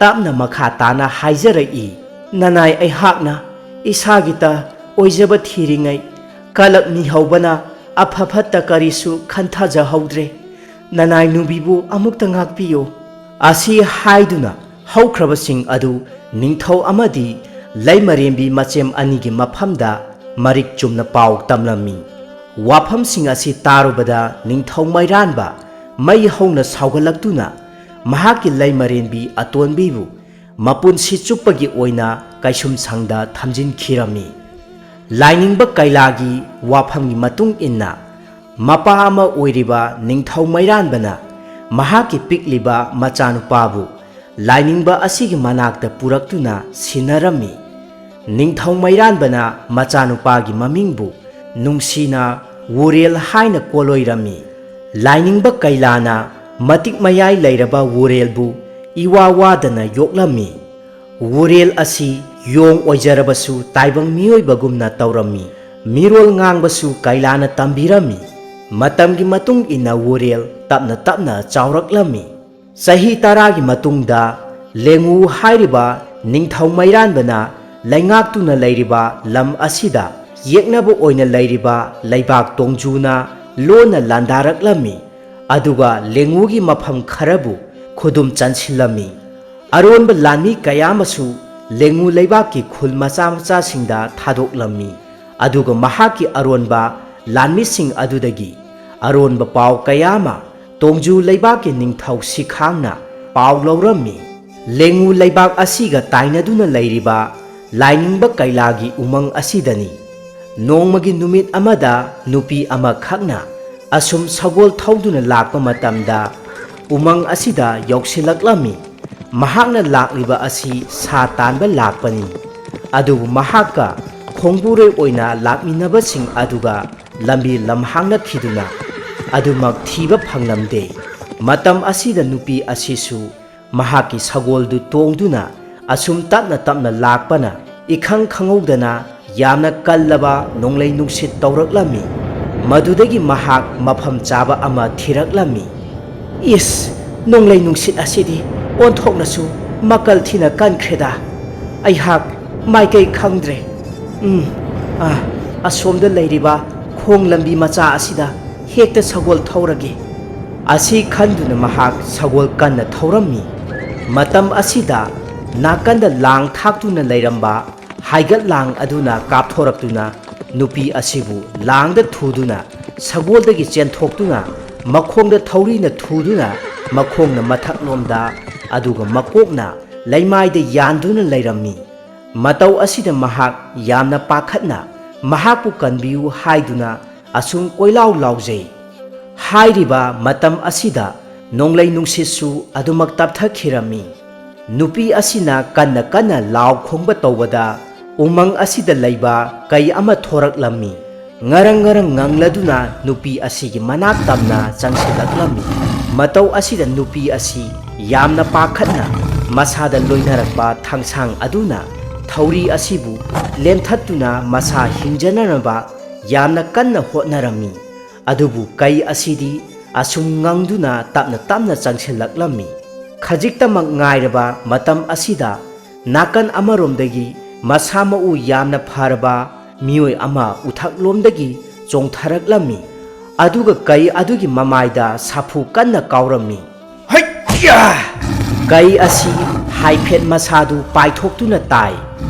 ꯇꯞꯅ ꯃꯈꯥ ꯇꯥꯅ ꯍꯥꯏꯖꯔꯛꯏ, "ꯅꯅꯥꯏ ꯑꯩꯍꯥꯛꯅ ꯏꯁꯥꯒꯤꯇ ꯑꯣꯏꯖꯕ ꯊꯤꯔꯤꯉꯩ ꯀꯂꯛ ꯃꯤꯍꯧꯕꯅ ꯑꯐ ꯐꯠꯇ ꯀꯔꯤꯁꯨ ꯈꯟꯊꯖꯍꯧꯗ꯭ꯔꯦ꯫ ꯅꯅꯥꯏ ꯅꯨꯕꯤꯕꯨ ꯑꯃꯨꯛꯇ ꯉꯥꯛꯄꯤꯌꯨ꯫" ꯑꯁꯤ ꯍꯥꯏꯗꯨꯅ ꯍꯧꯈ꯭ꯔꯕꯁꯤꯡ ꯑꯗꯨ ꯅꯤꯡꯊꯧ ꯑꯃꯗꯤ ꯂꯩꯃꯔꯦꯟꯕꯤ ꯃꯆꯦꯝ ꯑꯅꯤꯒꯤ ꯃꯐꯝꯗ ꯃꯔꯤꯛ ꯆꯨꯝꯅ ꯄꯥꯎ ꯇꯝꯂꯝꯃꯤ꯫ ꯋꯥꯐꯝꯁꯤꯡ ꯑꯁꯤ ꯇꯥꯔꯨꯕꯗ ꯅꯤꯡꯊꯧ ꯃꯩꯔꯥꯟꯕ ꯃꯩ ꯍꯧꯅ ꯁꯥꯎꯒꯠꯂꯛꯇꯨꯅ ꯃꯍꯥꯛꯀꯤ ꯂꯩꯃꯔꯦꯟꯕꯤ ꯑꯇꯣꯟꯕꯤꯕꯨ ꯃꯄꯨꯟꯁꯤ ꯆꯨꯞꯄꯒꯤ ꯑꯣꯏꯅ ꯀꯩꯁꯨꯝꯁꯪꯗ ꯊꯝꯖꯤꯟꯈꯤꯔꯝꯃꯤ꯫ ꯂꯥꯏꯅꯤꯡꯕ ꯀꯩꯂꯥꯒꯤ ꯋꯥꯐꯝꯒꯤ ꯃꯇꯨꯡ ꯏꯟꯅ, ꯃꯄꯥ ꯑꯃ ꯑꯣꯏꯔꯤꯕ ꯅꯤꯡꯊꯧ ꯃꯩꯔꯥꯟꯕꯅ ꯃꯍꯥꯛꯀꯤ ꯄꯤꯛꯂꯤꯕ ꯃꯆꯥꯅꯨꯄꯥꯕꯨ ꯂꯥꯏꯅꯤꯡꯕ ꯑꯁꯤꯒꯤ ꯃꯅꯥꯛꯇ ꯄꯨꯔꯛꯇꯨꯅ ꯁꯤꯟꯅꯔꯝꯃꯤ꯫ ꯅꯤꯡꯊꯧ ꯃꯩꯔꯥꯟꯕꯅ ꯃꯆꯥꯅꯨꯄꯥꯒꯤ ꯃꯃꯤꯡꯕꯨ ꯅꯨꯡꯁꯤꯅ ꯋꯨꯔꯦꯜ ꯍꯥꯏꯅ ꯀꯣꯂꯣꯏꯔꯝꯃꯤ꯫ ꯂꯥꯏꯅꯤꯡꯕ ꯀꯩꯂꯥꯅ ꯃꯇꯤꯛ ꯃꯌꯥꯏ ꯂꯩꯔꯕ ꯋꯨꯔꯦꯜꯕꯨ ꯏꯋꯥ ꯋꯥꯗꯅ ꯌꯣꯛꯂꯝꯃꯤ꯫ ꯋꯨꯔꯦꯜ ꯑꯁꯤ ꯌꯣꯡ ꯑꯣꯏꯖꯔꯕꯁꯨ ꯇꯥꯏꯕꯪ ꯃꯤꯑꯣꯏꯕꯒꯨꯝꯅ ꯇꯧꯔꯝꯃꯤ꯫ ꯃꯤꯔꯣꯜ ꯉꯥꯡꯕꯁꯨ ꯀꯩꯂꯥꯅ ꯇꯝꯕꯤꯔꯝꯃꯤ꯫ ꯃꯇꯝꯒꯤ ꯃꯇꯨꯡ ꯏꯟꯅ ꯋꯨꯔꯦꯜ ꯇꯞꯅ ꯇꯞꯅ ꯆꯥꯎꯔꯛꯂꯝꯃꯤ꯫ ꯆꯍꯤ ꯇꯔꯥꯒꯤ ꯃꯇꯨꯡꯗ ꯂꯦꯡꯉꯨ ꯍꯥꯏꯔꯤꯕ ꯅꯤꯡꯊꯧ ꯃꯩꯔꯥꯟꯕꯅ ꯂꯩꯉꯥꯛꯇꯨꯅ ꯂꯩꯔꯤꯕ ꯂꯝ ꯑꯁꯤꯗ ꯌꯦꯛꯅꯕ ꯑꯣꯏꯅ ꯂꯩꯔꯤꯕ ꯂꯩꯕꯥꯛ ꯇꯣꯡꯖꯨꯅ ꯂꯣꯟꯅ ꯂꯥꯟꯗꯥꯔꯛꯂꯝꯃꯤ꯫ ꯑꯗꯨꯒ ꯂꯦꯡꯉꯨꯒꯤ ꯃꯐꯝ ꯈꯔꯕꯨ ꯈꯨꯗꯨꯝ ꯆꯟꯁꯤꯜꯂꯝꯃꯤ꯫ ꯑꯔꯣꯟꯕ ꯂꯥꯟꯃꯤ ꯀꯌꯥ ꯑꯃꯁꯨ ꯂꯦꯡꯉꯨ ꯂꯩꯕꯥꯛꯀꯤ ꯈꯨꯜ ꯃꯆꯥ ꯃꯆꯥꯁꯤꯡꯗ ꯊꯥꯗꯣꯛꯂꯝꯃꯤ꯫ ꯑꯗꯨꯒ ꯃꯍꯥꯛꯀꯤ ꯑꯔꯣꯟꯕ ꯂꯥꯟꯃꯤꯁꯤꯡ ꯑꯗꯨꯗꯒꯤ ꯑꯔꯣꯟꯕ ꯄꯥꯎ ꯀꯌꯥ ꯑꯃ ꯇꯣꯡꯖꯨ ꯂꯩꯕꯥꯛꯀꯤ ꯅꯤꯡꯊꯧ ꯁꯤꯈꯥꯡꯅ ꯄꯥꯎ ꯂꯧꯔꯝꯃꯤ꯫ ꯂꯦꯡꯉꯨ ꯂꯩꯕꯥꯛ ꯑꯁꯤꯒ ꯇꯥꯏꯅꯗꯨꯅ ꯂꯩꯔꯤꯕ ꯂꯥꯏꯅꯤꯡꯕ ꯀꯩꯂꯥꯒꯤ ꯎꯃꯪ ꯑꯁꯤꯗꯅꯤ꯫ ꯅꯣꯡꯃꯒꯤ ꯅꯨꯃꯤꯠ ꯑꯃꯗ ꯅꯨꯄꯤ ꯑꯃꯈꯛꯅ ꯑꯁꯨꯝ ꯁꯒꯣꯜ ꯊꯧꯗꯨꯅ ꯂꯥꯛꯄ ꯃꯇꯝꯗ ꯎꯃꯪ ꯑꯁꯤꯗ ꯌꯧꯁꯤꯜꯂꯛꯂꯝꯃꯤ꯫ ꯃꯍꯥꯛꯅ ꯂꯥꯛꯂꯤꯕ ꯑꯁꯤ ꯁꯥ ꯇꯥꯟꯕ ꯂꯥꯛꯄꯅꯤ꯫ ꯑꯗꯨꯕꯨ ꯃꯍꯥꯛꯀ ꯈꯣꯡꯕꯨꯔꯣꯏ ꯑꯣꯏꯅ ꯂꯥꯛꯃꯤꯟꯅꯕꯁꯤꯡ ꯑꯗꯨꯒ ꯂꯝꯕꯤ ꯂꯝꯍꯥꯡꯅꯈꯤꯗꯨꯅ ꯑꯗꯨꯃꯛ ꯊꯤꯕ ꯐꯪꯂꯝꯗꯦ꯫ ꯃꯇꯝ ꯑꯁꯤꯗ ꯅꯨꯄꯤ ꯑꯁꯤꯁꯨ ꯃꯍꯥꯛꯀꯤ ꯁꯒꯣꯜꯗꯨ ꯇꯣꯡꯗꯨꯅ ꯑꯁꯨꯝ ꯇꯞꯅ ꯇꯞꯅ ꯂꯥꯛꯄꯅ ꯏꯈꯪ ꯈꯪꯍꯧꯗꯅ ꯌꯥꯝꯅ ꯀꯜꯂꯕ ꯅꯣꯡꯂꯩ ꯅꯨꯡꯁꯤꯠ ꯇꯧꯔꯛꯂꯝꯃꯤ꯫ ꯃꯗꯨꯗꯒꯤ ꯃꯍꯥꯛ ꯃꯐꯝ ꯆꯥꯕ ꯑꯃ ꯊꯤꯔꯛꯂꯝꯃꯤ꯫ "ꯏꯁ, ꯅꯣꯡꯂꯩ ꯅꯨꯡꯁꯤꯠ ꯑꯁꯤꯗꯤ ꯑꯣꯟꯊꯣꯛꯅꯁꯨ ꯃꯀꯜ ꯊꯤꯅ ꯀꯟꯈ꯭ꯔꯦꯗ꯫ ꯑꯩꯍꯥꯛ ꯃꯥꯏꯀꯩ ꯈꯪꯗ꯭ꯔꯦ꯫ ꯎꯝ, ꯑꯥ, ꯑꯁꯣꯝꯗ ꯂꯩꯔꯤꯕ ꯈꯣꯡ ꯂꯝꯕꯤ ꯃꯆꯥ ꯑꯁꯤꯗ ꯍꯦꯛꯇ ꯁꯒꯣꯜ ꯊꯧꯔꯒꯦ"꯫ ꯑꯁꯤ ꯈꯟꯗꯨꯅ ꯃꯍꯥꯛ ꯁꯒꯣꯜ ꯀꯟꯅ ꯊꯧꯔꯝꯃꯤ꯫ ꯃꯇꯝ ꯑꯁꯤꯗ ꯅꯥꯀꯟꯗ ꯂꯥꯡ ꯊꯥꯛꯇꯨꯅ ꯂꯩꯔꯝꯕ ꯍꯥꯏꯒꯠ ꯂꯥꯡ ꯑꯗꯨꯅ ꯀꯥꯞꯊꯣꯔꯛꯇꯨꯅ ꯅꯨꯄꯤ ꯑꯁꯤꯕꯨ ꯂꯥꯡꯗ ꯊꯨꯗꯨꯅ ꯁꯒꯣꯜꯗꯒꯤ ꯆꯦꯟꯊꯣꯛꯇꯨꯅ ꯃꯈꯣꯡꯗ ꯊꯧꯔꯤꯅ ꯊꯨꯗꯨꯅ ꯃꯈꯣꯡꯅ ꯃꯊꯛꯂꯣꯝꯗ ꯑꯗꯨꯒ ꯃꯀꯣꯛꯅ ꯂꯩꯃꯥꯏꯗ ꯌꯥꯟꯗꯨꯅ ꯂꯩꯔꯝꯃꯤ꯫ ꯃꯇꯧ ꯑꯁꯤꯗ ꯃꯍꯥꯛ ꯌꯥꯝꯅ ꯄꯥꯈꯠꯅ ꯃꯍꯥꯛꯄꯨ ꯀꯟꯕꯤꯌꯨ ꯍꯥꯏꯗꯨꯅ ꯑꯁꯨꯝ ꯀꯣꯏꯂꯥꯎ ꯂꯥꯎꯖꯩ꯫ ꯍꯥꯏꯔꯤꯕ ꯃꯇꯝ ꯑꯁꯤꯗ ꯅꯣꯡꯂꯩ ꯅꯨꯡꯁꯤꯠꯁꯨ ꯑꯗꯨꯃꯛ ꯇꯞꯊꯈꯤꯔꯝꯃꯤ꯫ ꯅꯨꯄꯤ ꯑꯁꯤꯅ ꯀꯟꯅ ꯀꯟꯅ ꯂꯥꯎ ꯈꯣꯡꯕ ꯇꯧꯕꯗ ꯎꯃꯪ ꯑꯁꯤꯗ ꯂꯩꯕ ꯀꯩ ꯑꯃ ꯊꯣꯔꯛꯂꯝꯃꯤ꯫ ꯉꯔꯪ ꯉꯔꯪ ꯉꯪꯂꯗꯨꯅ ꯅꯨꯄꯤ ꯑꯁꯤꯒꯤ ꯃꯅꯥꯛ ꯇꯝꯅ ꯆꯪꯁꯤꯜꯂꯛꯂꯝꯃꯤ꯫ ꯃꯇꯧ ꯑꯁꯤꯗ ꯅꯨꯄꯤ ꯑꯁꯤ ꯌꯥꯝꯅ ꯄꯥꯈꯠꯅ ꯃꯁꯥꯗ ꯂꯣꯏꯅꯔꯛꯄ ꯊꯥꯡꯁꯥꯡ ꯑꯗꯨꯅ ꯊꯧꯔꯤ ꯑꯁꯤꯕꯨ ꯂꯦꯟꯊꯠꯇꯨꯅ ꯃꯁꯥ ꯍꯤꯡꯖꯅꯅꯕ ꯌꯥꯝꯅ ꯀꯟꯅ ꯍꯣꯠꯅꯔꯝꯃꯤ꯫ ꯑꯗꯨꯕꯨ ꯀꯩ ꯑꯁꯤꯗꯤ ꯑꯁꯨꯝ ꯉꯪꯗꯨꯅ ꯇꯞꯅ ꯇꯞꯅ ꯆꯪꯁꯤꯜꯂꯛꯂꯝꯃꯤ꯫ ꯈꯖꯤꯛꯇꯃꯛ ꯉꯥꯏꯔꯕ ꯃꯇꯝ ꯑꯁꯤꯗ ꯅꯥꯀꯟ ꯑꯃꯔꯣꯝꯗꯒꯤ ꯃꯁꯥ ꯃꯎ ꯌꯥꯝꯅ ꯐꯔꯕ ꯃꯤꯑꯣꯏ ꯑꯃ ꯎꯊꯛꯂꯣꯝꯗꯒꯤ ꯆꯣꯡꯊꯔꯛꯂꯝꯃꯤ꯫ ꯑꯗꯨꯒ ꯀꯩ ꯑꯗꯨꯒꯤ ꯃꯃꯥꯏꯗ ꯁꯥꯐꯨ ꯀꯟꯅ ꯀꯥꯎꯔꯝꯃꯤ꯫ ꯍꯩꯌꯥ! ꯀꯩ ꯑꯁꯤ ꯍꯥꯏꯐꯦꯠ ꯃꯁꯥꯗꯨ ꯄꯥꯏꯊꯣꯛꯇꯨꯅ ꯇꯥꯏ꯫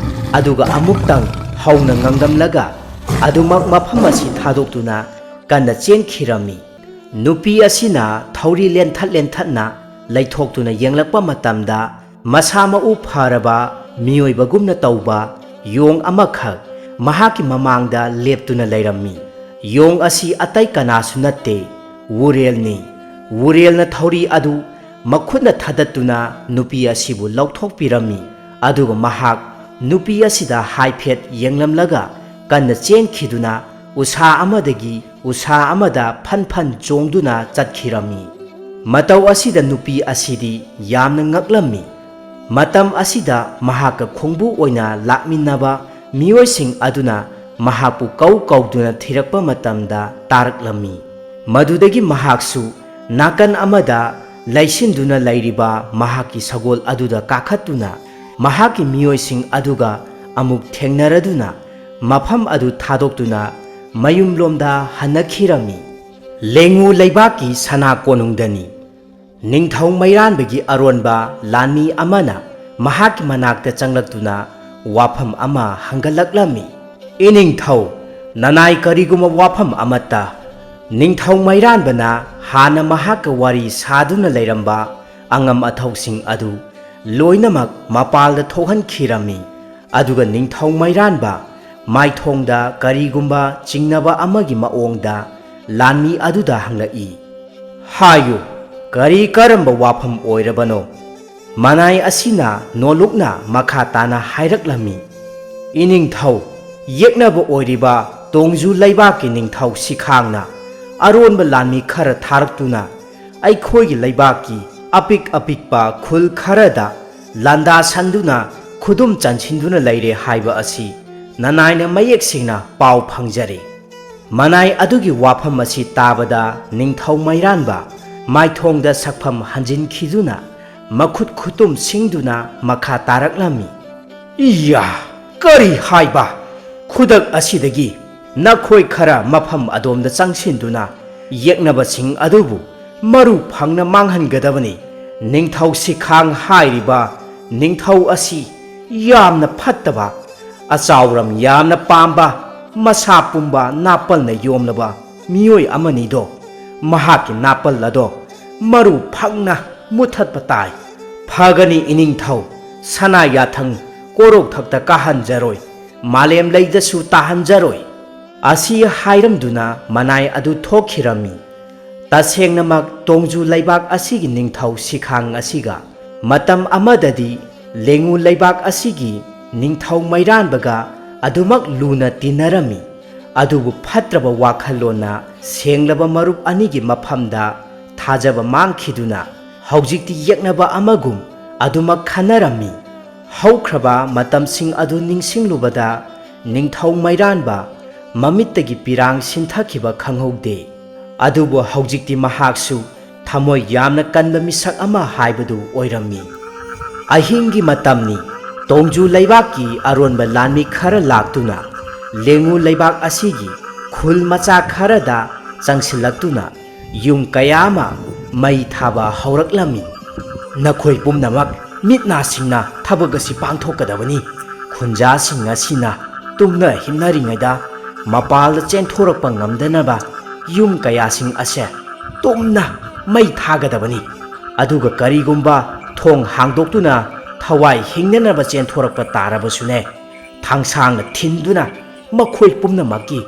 ꯑꯗꯨꯒ ꯑꯃꯨꯛꯇꯪ ꯍꯧꯅ ꯉꯪꯂꯝꯂꯒ ꯑꯗꯨꯃꯛ ꯃꯐꯝ ꯑꯁꯤ ꯊꯥꯗꯣꯛꯇꯨꯅ ꯀꯟꯅ ꯆꯦꯟꯈꯤꯔꯝꯃꯤ꯫ ꯅꯨꯄꯤ ꯑꯁꯤꯅ ꯊꯧꯔꯤ ꯂꯦꯟꯊꯠ ꯂꯦꯟꯊꯠꯅ ꯂꯩꯊꯣꯛꯇꯨꯅ ꯌꯦꯡꯂꯛꯄ ꯃꯇꯝꯗ ꯃꯁꯥ ꯃꯎ ꯐꯔꯕ ꯃꯤꯑꯣꯏꯕꯒꯨꯝꯅ ꯇꯧꯕ ꯌꯣꯡ ꯑꯃꯈꯛ ꯃꯍꯥꯛꯀꯤ ꯃꯃꯥꯡꯗ ꯂꯦꯞꯇꯨꯅ ꯂꯩꯔꯝꯃꯤ꯫ ꯌꯣꯡ ꯑꯁꯤ ꯑꯇꯩ ꯀꯅꯥꯁꯨ ꯅꯠꯇꯦ, ꯋꯨꯔꯦꯜꯅꯤ꯫ ꯋꯨꯔꯦꯜꯅ ꯊꯧꯔꯤ ꯑꯗꯨ ꯃꯈꯨꯠꯅ ꯊꯗꯠꯇꯨꯅ ꯅꯨꯄꯤ ꯑꯁꯤꯕꯨ ꯂꯧꯊꯣꯛꯄꯤꯔꯝꯃꯤ꯫ ꯑꯗꯨꯒ ꯃꯍꯥꯛ ꯅꯨꯄꯤ ꯑꯁꯤꯗ ꯍꯥꯏꯐꯦꯠ ꯌꯦꯡꯂꯝꯂꯒ ꯀꯟꯅ ꯆꯦꯟꯈꯤꯗꯨꯅ ꯎꯁꯥ ꯑꯃꯗꯒꯤ ꯎꯁꯥ ꯑꯃꯗ ꯐꯟ ꯐꯟ ꯆꯣꯡꯗꯨꯅ ꯆꯠꯈꯤꯔꯝꯃꯤ꯫ ꯃꯇꯧ ꯑꯁꯤꯗ ꯅꯨꯄꯤ ꯑꯁꯤꯗꯤ ꯌꯥꯝꯅ ꯉꯛꯂꯝꯃꯤ꯫ ꯃꯇꯝ ꯑꯁꯤꯗ ꯃꯍꯥꯛꯀ ꯈꯣꯡꯕꯨ ꯑꯣꯏꯅ ꯂꯥꯛꯃꯤꯟꯅꯕ ꯃꯤꯑꯣꯏꯁꯤꯡ ꯑꯗꯨꯅ ꯃꯍꯥꯛꯄꯨ ꯀꯧ ꯀꯧꯗꯨꯅ ꯊꯤꯔꯛꯄ ꯃꯇꯝꯗ ꯇꯥꯔꯛꯂꯝꯃꯤ꯫ ꯃꯗꯨꯗꯒꯤ ꯃꯍꯥꯛꯁꯨ ꯅꯥꯀꯟ ꯑꯃꯗ ꯂꯩꯁꯤꯟꯗꯨꯅ ꯂꯩꯔꯤꯕ ꯃꯍꯥꯛꯀꯤ ꯁꯒꯣꯜ ꯑꯗꯨꯗ ꯀꯥꯈꯠꯇꯨꯅ ꯃꯍꯥꯛꯀꯤ ꯃꯤꯑꯣꯏꯁꯤꯡ ꯑꯗꯨꯒ ꯑꯃꯨꯛ ꯊꯦꯡꯅꯔꯗꯨꯅ ꯃꯐꯝ ꯑꯗꯨ ꯊꯥꯗꯣꯛꯇꯨꯅ ꯃꯌꯨꯝꯂꯣꯝꯗ ꯍꯟꯅꯈꯤꯔꯝꯃꯤ꯫ ꯂꯦꯡꯉꯨ ꯂꯩꯕꯥꯛꯀꯤ ꯁꯅꯥ ꯀꯣꯅꯨꯡꯗꯅꯤ꯫ ꯅꯤꯡꯊꯧ ꯃꯩꯔꯥꯟꯕꯒꯤ ꯑꯔꯣꯟꯕ ꯂꯥꯟꯃꯤ ꯑꯃꯅ ꯃꯍꯥꯛꯀꯤ ꯃꯅꯥꯛꯇ ꯆꯪꯂꯛꯇꯨꯅ ꯋꯥꯐꯝ ꯑꯃ ꯍꯪꯒꯠꯂꯛꯂꯝꯃꯤ꯫ "ꯏꯅꯤꯡꯊꯧ, ꯅꯅꯥꯏ ꯀꯔꯤꯒꯨꯝꯕ ꯋꯥꯐꯝ ꯑꯃꯠꯇ?" ꯅꯤꯡꯊꯧ ꯃꯩꯔꯥꯟꯕꯅ ꯍꯥꯟꯅ ꯃꯍꯥꯛꯀ ꯋꯥꯔꯤ ꯁꯥꯗꯨꯅ ꯂꯩꯔꯝꯕ ꯑꯉꯝ ꯑꯊꯧꯁꯤꯡ ꯑꯗꯨ ꯂꯣꯏꯅꯃꯛ ꯃꯄꯥꯜꯗ ꯊꯣꯛꯍꯟꯈꯤꯔꯝꯃꯤ꯫ ꯑꯗꯨꯒ ꯅꯤꯡꯊꯧ ꯃꯩꯔꯥꯟꯕ ꯃꯥꯏꯊꯣꯡꯗ ꯀꯔꯤꯒꯨꯝꯕ ꯆꯤꯡꯅꯕ ꯑꯃꯒꯤ ꯃꯑꯣꯡꯗ ꯂꯥꯟꯃꯤ ꯑꯗꯨꯗ ꯍꯪꯂꯛꯏ, "ꯍꯥꯏꯌꯨ, ꯀꯔꯤ ꯀꯔꯝꯕ ꯋꯥꯐꯝ ꯑꯣꯏꯔꯕꯅꯣ?" ꯃꯅꯥꯏ ꯑꯁꯤꯅ ꯅꯣꯂꯨꯛꯅ ꯃꯈꯥ ꯇꯥꯅ ꯍꯥꯏꯔꯛꯂꯝꯃꯤ, "ꯏꯅꯤꯡꯊꯧ, ꯌꯦꯛꯅꯕ ꯑꯣꯏꯔꯤꯕ ꯇꯣꯡꯖꯨ ꯂꯩꯕꯥꯛꯀꯤ ꯅꯤꯡꯊꯧ ꯁꯤꯈꯥꯡꯅ ꯑꯔꯣꯟꯕ ꯂꯥꯟꯃꯤ ꯈꯔ ꯊꯥꯔꯛꯇꯨꯅ ꯑꯩꯈꯣꯏꯒꯤ ꯂꯩꯕꯥꯛꯀꯤ ꯑꯄꯤꯛ ꯑꯄꯤꯛꯄ ꯈꯨꯜ ꯈꯔꯗ ꯂꯥꯟꯗꯥ ꯁꯟꯗꯨꯅ ꯈꯨꯗꯨꯝ ꯆꯟꯁꯤꯟꯗꯨꯅ ꯂꯩꯔꯦ ꯍꯥꯏꯕ ꯑꯁꯤ ꯅꯅꯥꯏꯅ ꯃꯌꯦꯛ ꯁꯦꯡꯅ ꯄꯥꯎ ꯐꯪꯖꯔꯦ꯫" ꯃꯅꯥꯏ ꯑꯗꯨꯒꯤ ꯋꯥꯐꯝ ꯑꯁꯤ ꯇꯥꯕꯗ ꯅꯤꯡꯊꯧ ꯃꯩꯔꯥꯟꯕ ꯃꯥꯏꯊꯣꯡꯗ ꯁꯛꯐꯝ ꯍꯟꯖꯤꯟꯈꯤꯗꯨꯅ ꯃꯈꯨꯠ ꯈꯨꯇꯨꯝ ꯁꯤꯡꯗꯨꯅ ꯃꯈꯥ ꯇꯥꯔꯛꯂꯝꯃꯤ, "ꯏꯌꯥ! ꯀꯔꯤ ꯍꯥꯏꯕ? ꯈꯨꯗꯛ ꯑꯁꯤꯗꯒꯤ ꯅꯈꯣꯏ ꯈꯔ ꯃꯐꯝ ꯑꯗꯣꯝꯗ ꯆꯪꯁꯤꯟꯗꯨꯅ ꯌꯦꯛꯅꯕꯁꯤꯡ ꯑꯗꯨꯕꯨ ꯃꯔꯨ ꯐꯪꯅ ꯃꯥꯡꯍꯟꯒꯗꯕꯅꯤ꯫ ꯅꯤꯡꯊꯧ ꯁꯤꯈꯥꯡ ꯍꯥꯏꯔꯤꯕ ꯅꯤꯡꯊꯧ ꯑꯁꯤ ꯌꯥꯝꯅ ꯐꯠꯇꯕ, ꯑꯆꯥꯎꯔꯝ ꯌꯥꯝꯅ ꯄꯥꯝꯕ, ꯃꯁꯥ ꯄꯨꯝꯕ ꯅꯥꯄꯜꯅ ꯌꯣꯝꯂꯕ ꯃꯤꯑꯣꯏ ꯑꯃꯅꯤꯗꯣ꯫ ꯃꯍꯥꯛꯀꯤ ꯅꯥꯄꯜ ꯑꯗꯣ ꯃꯔꯨ ꯐꯪꯅ ꯃꯨꯊꯠꯄ ꯇꯥꯏ꯫ ꯐꯒꯅꯤ ꯏꯅꯤꯡꯊꯧ, ꯁꯅꯥ ꯌꯥꯊꯪ ꯀꯣꯔꯧꯊꯛꯇ ꯀꯥꯍꯟꯖꯔꯣꯏ, ꯃꯥꯂꯦꯝ ꯂꯩꯗꯁꯨ ꯇꯥꯍꯟꯖꯔꯣꯏ꯫" ꯑꯁꯤ ꯍꯥꯏꯔꯝꯗꯨꯅ ꯃꯅꯥꯏ ꯑꯗꯨ ꯊꯣꯛꯈꯤꯔꯝꯃꯤ꯫ ꯇꯁꯦꯡꯅꯃꯛ ꯇꯣꯡꯖꯨ ꯂꯩꯕꯥꯛ ꯑꯁꯤꯒꯤ ꯅꯤꯡꯊꯧ ꯁꯤꯈꯥꯡ ꯑꯁꯤꯒ ꯃꯇꯝ ꯑꯃꯗꯗꯤ ꯂꯦꯡꯉꯨ ꯂꯩꯕꯥꯛ ꯑꯁꯤꯒꯤ ꯅꯤꯡꯊꯧ ꯃꯩꯔꯥꯟꯕꯒ ꯑꯗꯨꯃꯛ ꯂꯨꯅ ꯇꯤꯟꯅꯔꯝꯃꯤ꯫ ꯑꯗꯨꯕꯨ ꯐꯠꯇ꯭ꯔꯕ ꯋꯥꯈꯜꯂꯣꯟꯅ ꯁꯦꯡꯂꯕ ꯃꯔꯨꯞ ꯑꯅꯤꯒꯤ ꯃꯐꯝꯗ ꯊꯥꯖꯕ ꯃꯥꯡꯈꯤꯗꯨꯅ ꯍꯧꯖꯤꯛꯇꯤ ꯌꯦꯛꯅꯕ ꯑꯃꯒꯨꯝ ꯑꯗꯨꯃꯛ ꯈꯟꯅꯔꯝꯃꯤ꯫ ꯍꯧꯈ꯭ꯔꯕ ꯃꯇꯝꯁꯤꯡ ꯑꯗꯨ ꯅꯤꯡꯁꯤꯡꯂꯨꯕꯗ ꯅꯤꯡꯊꯧ ꯃꯩꯔꯥꯟꯕ ꯃꯃꯤꯠꯇꯒꯤ ꯄꯤꯔꯥꯡ ꯁꯤꯟꯊꯈꯤꯕ ꯈꯪꯍꯧꯗꯦ꯫ ꯑꯗꯨꯕꯨ ꯍꯧꯖꯤꯛꯇꯤ ꯃꯍꯥꯛꯁꯨ ꯊꯃꯣꯏ ꯌꯥꯝꯅ ꯀꯟꯕ ꯃꯤꯁꯛ ꯑꯃ ꯍꯥꯏꯕꯗꯨ ꯑꯣꯏꯔꯝꯃꯤ꯫ ꯑꯍꯤꯡꯒꯤ ꯃꯇꯝꯅꯤ꯫ ꯇꯣꯡꯖꯨ ꯂꯩꯕꯥꯛꯀꯤ ꯑꯔꯣꯟꯕ ꯂꯥꯟꯃꯤ ꯈꯔ ꯂꯥꯛꯇꯨꯅ ꯂꯦꯡꯉꯨ ꯂꯩꯕꯥꯛ ꯑꯁꯤꯒꯤ ꯈꯨꯜ ꯃꯆꯥ ꯈꯔꯗ ꯆꯪꯁꯤꯜꯂꯛꯇꯨꯅ ꯌꯨꯝ ꯀꯌꯥ ꯑꯃ ꯃꯩ ꯊꯥꯕ ꯍꯧꯔꯛꯂꯝꯃꯤ꯫ "ꯅꯈꯣꯏ ꯄꯨꯝꯅꯃꯛ ꯃꯤꯠ ꯅꯥ ꯁꯤꯡꯅ ꯊꯕꯛ ꯑꯁꯤ ꯄꯥꯡꯊꯣꯛꯀꯗꯕꯅꯤ꯫ ꯈꯨꯟꯖꯥꯁꯤꯡ ꯑꯁꯤꯅ ꯇꯨꯝꯅ ꯍꯤꯞꯅꯔꯤꯉꯩꯗ ꯃꯄꯥꯜꯗ ꯆꯦꯟꯊꯣꯔꯛꯄ ꯉꯝꯗꯅꯕ ꯌꯨꯝ ꯀꯌꯥꯁꯤꯡ ꯑꯁꯦ ꯇꯨꯝꯅ ꯃꯩ ꯊꯥꯒꯗꯕꯅꯤ꯫ ꯑꯗꯨꯒ ꯀꯔꯤꯒꯨꯝꯕ ꯊꯣꯡ ꯍꯥꯡꯗꯣꯛꯇꯨꯅ ꯊꯋꯥꯏ ꯍꯤꯡꯅꯅꯕ ꯆꯦꯟꯊꯣꯔꯛꯄ ꯇꯥꯔꯕꯁꯨꯅꯦ, ꯊꯥꯡꯁꯥꯡꯅ ꯊꯤꯟꯗꯨꯅ ꯃꯈꯣꯏ ꯄꯨꯝꯅꯃꯛꯀꯤ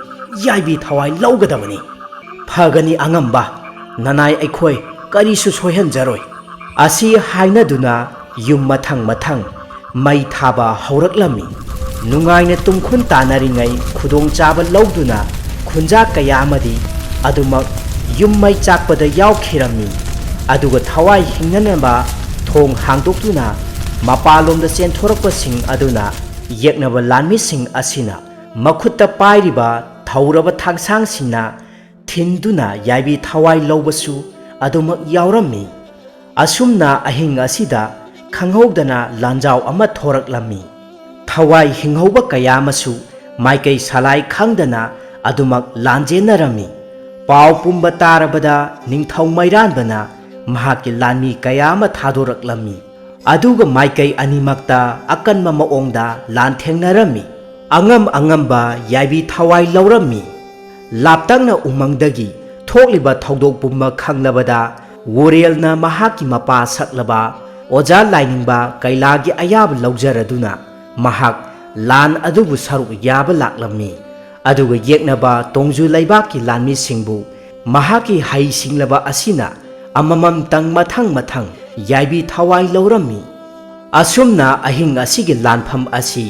ꯌꯥꯏꯕꯤ ꯊꯋꯥꯏ ꯂꯧꯒꯗꯕꯅꯤ꯫ ꯐꯒꯅꯤ ꯑꯉꯝꯕ, ꯅꯅꯥꯏ ꯑꯩꯈꯣꯏ ꯀꯔꯤꯁꯨ ꯁꯣꯏꯍꯟꯖꯔꯣꯏ"꯫ ꯑꯁꯤ ꯍꯥꯏꯅꯗꯨꯅ ꯌꯨꯝ ꯃꯊꯪ ꯃꯊꯪ ꯃꯩ ꯊꯥꯕ ꯍꯧꯔꯛꯂꯝꯃꯤ꯫ ꯅꯨꯡꯉꯥꯏꯅ ꯇꯨꯝꯈꯨꯟ ꯇꯥꯅꯔꯤꯉꯩ ꯈꯨꯗꯣꯡꯆꯥꯕ ꯂꯧꯗꯨꯅ ꯈꯨꯟꯖꯥ ꯀꯌꯥ ꯑꯃꯗꯤ ꯑꯗꯨꯃꯛ ꯌꯨꯝ ꯃꯩ ꯆꯥꯛꯄꯗ ꯌꯥꯎꯈꯤꯔꯝꯃꯤ꯫ ꯑꯗꯨꯒ ꯊꯋꯥꯏ ꯍꯤꯡꯅꯅꯕ ꯊꯣꯡ ꯍꯥꯡꯗꯣꯛꯇꯨꯅ ꯃꯄꯥꯟꯂꯣꯝꯗ ꯆꯦꯟꯊꯣꯔꯛꯄꯁꯤꯡ ꯑꯗꯨꯅ ꯌꯦꯛꯅꯕ ꯂꯥꯟꯃꯤꯁꯤꯡ ꯑꯁꯤꯅ ꯃꯈꯨꯠꯇ ꯄꯥꯏꯔꯤꯕ ꯊꯧꯔꯕ ꯊꯥꯡꯁꯥꯡꯁꯤꯡꯅ ꯊꯤꯟꯗꯨꯅ ꯌꯥꯏꯕꯤ ꯊꯋꯥꯏ ꯂꯧꯕꯁꯨ ꯑꯗꯨꯃꯛ ꯌꯥꯎꯔꯝꯃꯤ꯫ ꯑꯁꯨꯝꯅ ꯑꯍꯤꯡ ꯑꯁꯤꯗ ꯈꯪꯍꯧꯗꯅ ꯂꯥꯟꯖꯥꯎ ꯑꯃ ꯊꯣꯔꯛꯂꯝꯃꯤ꯫ ꯊꯋꯥꯏ ꯍꯤꯡꯍꯧꯕ ꯀꯌꯥ ꯑꯃꯁꯨ ꯃꯥꯏꯀꯩ ꯁꯂꯥꯏ ꯈꯪꯗꯅ ꯑꯗꯨꯃꯛ ꯂꯥꯟꯖꯦꯟꯅꯔꯝꯃꯤ꯫ ꯄꯥꯎ ꯄꯨꯝꯕ ꯇꯥꯔꯕꯗ ꯅꯤꯡꯊꯧ ꯃꯩꯔꯥꯟꯕꯅ ꯃꯍꯥꯛꯀꯤ ꯂꯥꯟꯃꯤ ꯀꯌꯥ ꯑꯃ ꯊꯥꯗꯣꯔꯛꯂꯝꯃꯤ꯫ ꯑꯗꯨꯒ ꯃꯥꯏꯀꯩ ꯑꯅꯤꯃꯛꯇ ꯑꯀꯟꯕ ꯃꯑꯣꯡꯗ ꯂꯥꯟꯊꯦꯡꯅꯔꯝꯃꯤ꯫ ꯑꯉꯝ ꯑꯉꯝꯕ ꯌꯥꯏꯕꯤ ꯊꯋꯥꯏ ꯂꯧꯔꯝꯃꯤ꯫ ꯂꯥꯞꯇꯛꯅ ꯎꯃꯪꯗꯒꯤ ꯊꯣꯛꯂꯤꯕ ꯊꯧꯗꯣꯛ ꯄꯨꯝꯕ ꯈꯪꯂꯕꯗ ꯋꯨꯔꯦꯜꯅ ꯃꯍꯥꯛꯀꯤ ꯃꯄꯥ ꯁꯛꯂꯕ ꯑꯣꯖꯥ ꯂꯥꯏꯅꯤꯡꯕ ꯀꯩꯂꯥꯒꯤ ꯑꯌꯥꯕ ꯂꯧꯖꯔꯗꯨꯅ ꯃꯍꯥꯛ ꯂꯥꯟ ꯑꯗꯨꯕꯨ ꯁꯔꯨꯛ ꯌꯥꯕ ꯂꯥꯛꯂꯝꯃꯤ꯫ ꯑꯗꯨꯒ ꯌꯦꯛꯅꯕ ꯇꯣꯡꯖꯨ ꯂꯩꯕꯥꯛꯀꯤ ꯂꯥꯟꯃꯤꯁꯤꯡꯕꯨ ꯃꯍꯥꯛꯀꯤ ꯍꯩ ꯁꯤꯡꯂꯕ ꯑꯁꯤꯅ ꯑꯃꯃꯝꯇꯪ ꯃꯊꯪ ꯃꯊꯪ ꯌꯥꯏꯕꯤ ꯊꯋꯥꯏ ꯂꯧꯔꯝꯃꯤ꯫ ꯑꯁꯨꯝꯅ ꯑꯍꯤꯡ ꯑꯁꯤꯒꯤ ꯂꯥꯟꯐꯝ ꯑꯁꯤ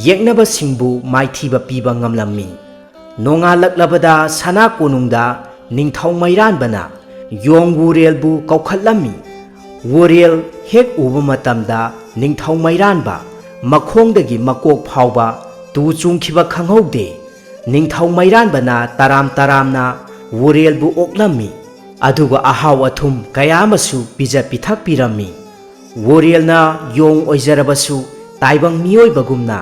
ꯌꯦꯛꯅꯕꯁꯤꯡꯕꯨ ꯃꯥꯏꯊꯤꯕ ꯄꯤꯕ ꯉꯝꯂꯝꯃꯤ꯫ ꯅꯣꯡꯉꯥꯜꯂꯛꯂꯕꯗ ꯁꯅꯥ ꯀꯣꯅꯨꯡꯗ ꯅꯤꯡꯊꯧ ꯃꯩꯔꯥꯟꯕꯅ ꯌꯣꯡ ꯋꯨꯔꯦꯜꯕꯨ ꯀꯧꯈꯠꯂꯝꯃꯤ꯫ ꯋꯨꯔꯦꯜ ꯍꯦꯛ ꯎꯕ ꯃꯇꯝꯗ ꯅꯤꯡꯊꯧ ꯃꯩꯔꯥꯟꯕ ꯃꯈꯣꯡꯗꯒꯤ ꯃꯀꯣꯛ ꯐꯥꯎꯕ ꯇꯨ ꯆꯨꯡꯈꯤꯕ ꯈꯪꯍꯧꯗꯦ꯫ ꯅꯤꯡꯊꯧ ꯃꯩꯔꯥꯟꯕꯅ ꯇꯔꯥꯝ ꯇꯔꯥꯝꯅ ꯋꯨꯔꯦꯜꯕꯨ ꯑꯣꯛꯂꯝꯃꯤ꯫ ꯑꯗꯨꯒ ꯑꯍꯥꯎ ꯑꯊꯨꯝ ꯀꯌꯥ ꯑꯃꯁꯨ ꯄꯤꯖ ꯄꯤꯊꯛꯄꯤꯔꯝꯃꯤ꯫ ꯋꯨꯔꯦꯜꯅ ꯌꯣꯡ ꯑꯣꯏꯖꯔꯕꯁꯨ ꯇꯥꯏꯕꯪ ꯃꯤꯑꯣꯏꯕꯒꯨꯝꯅ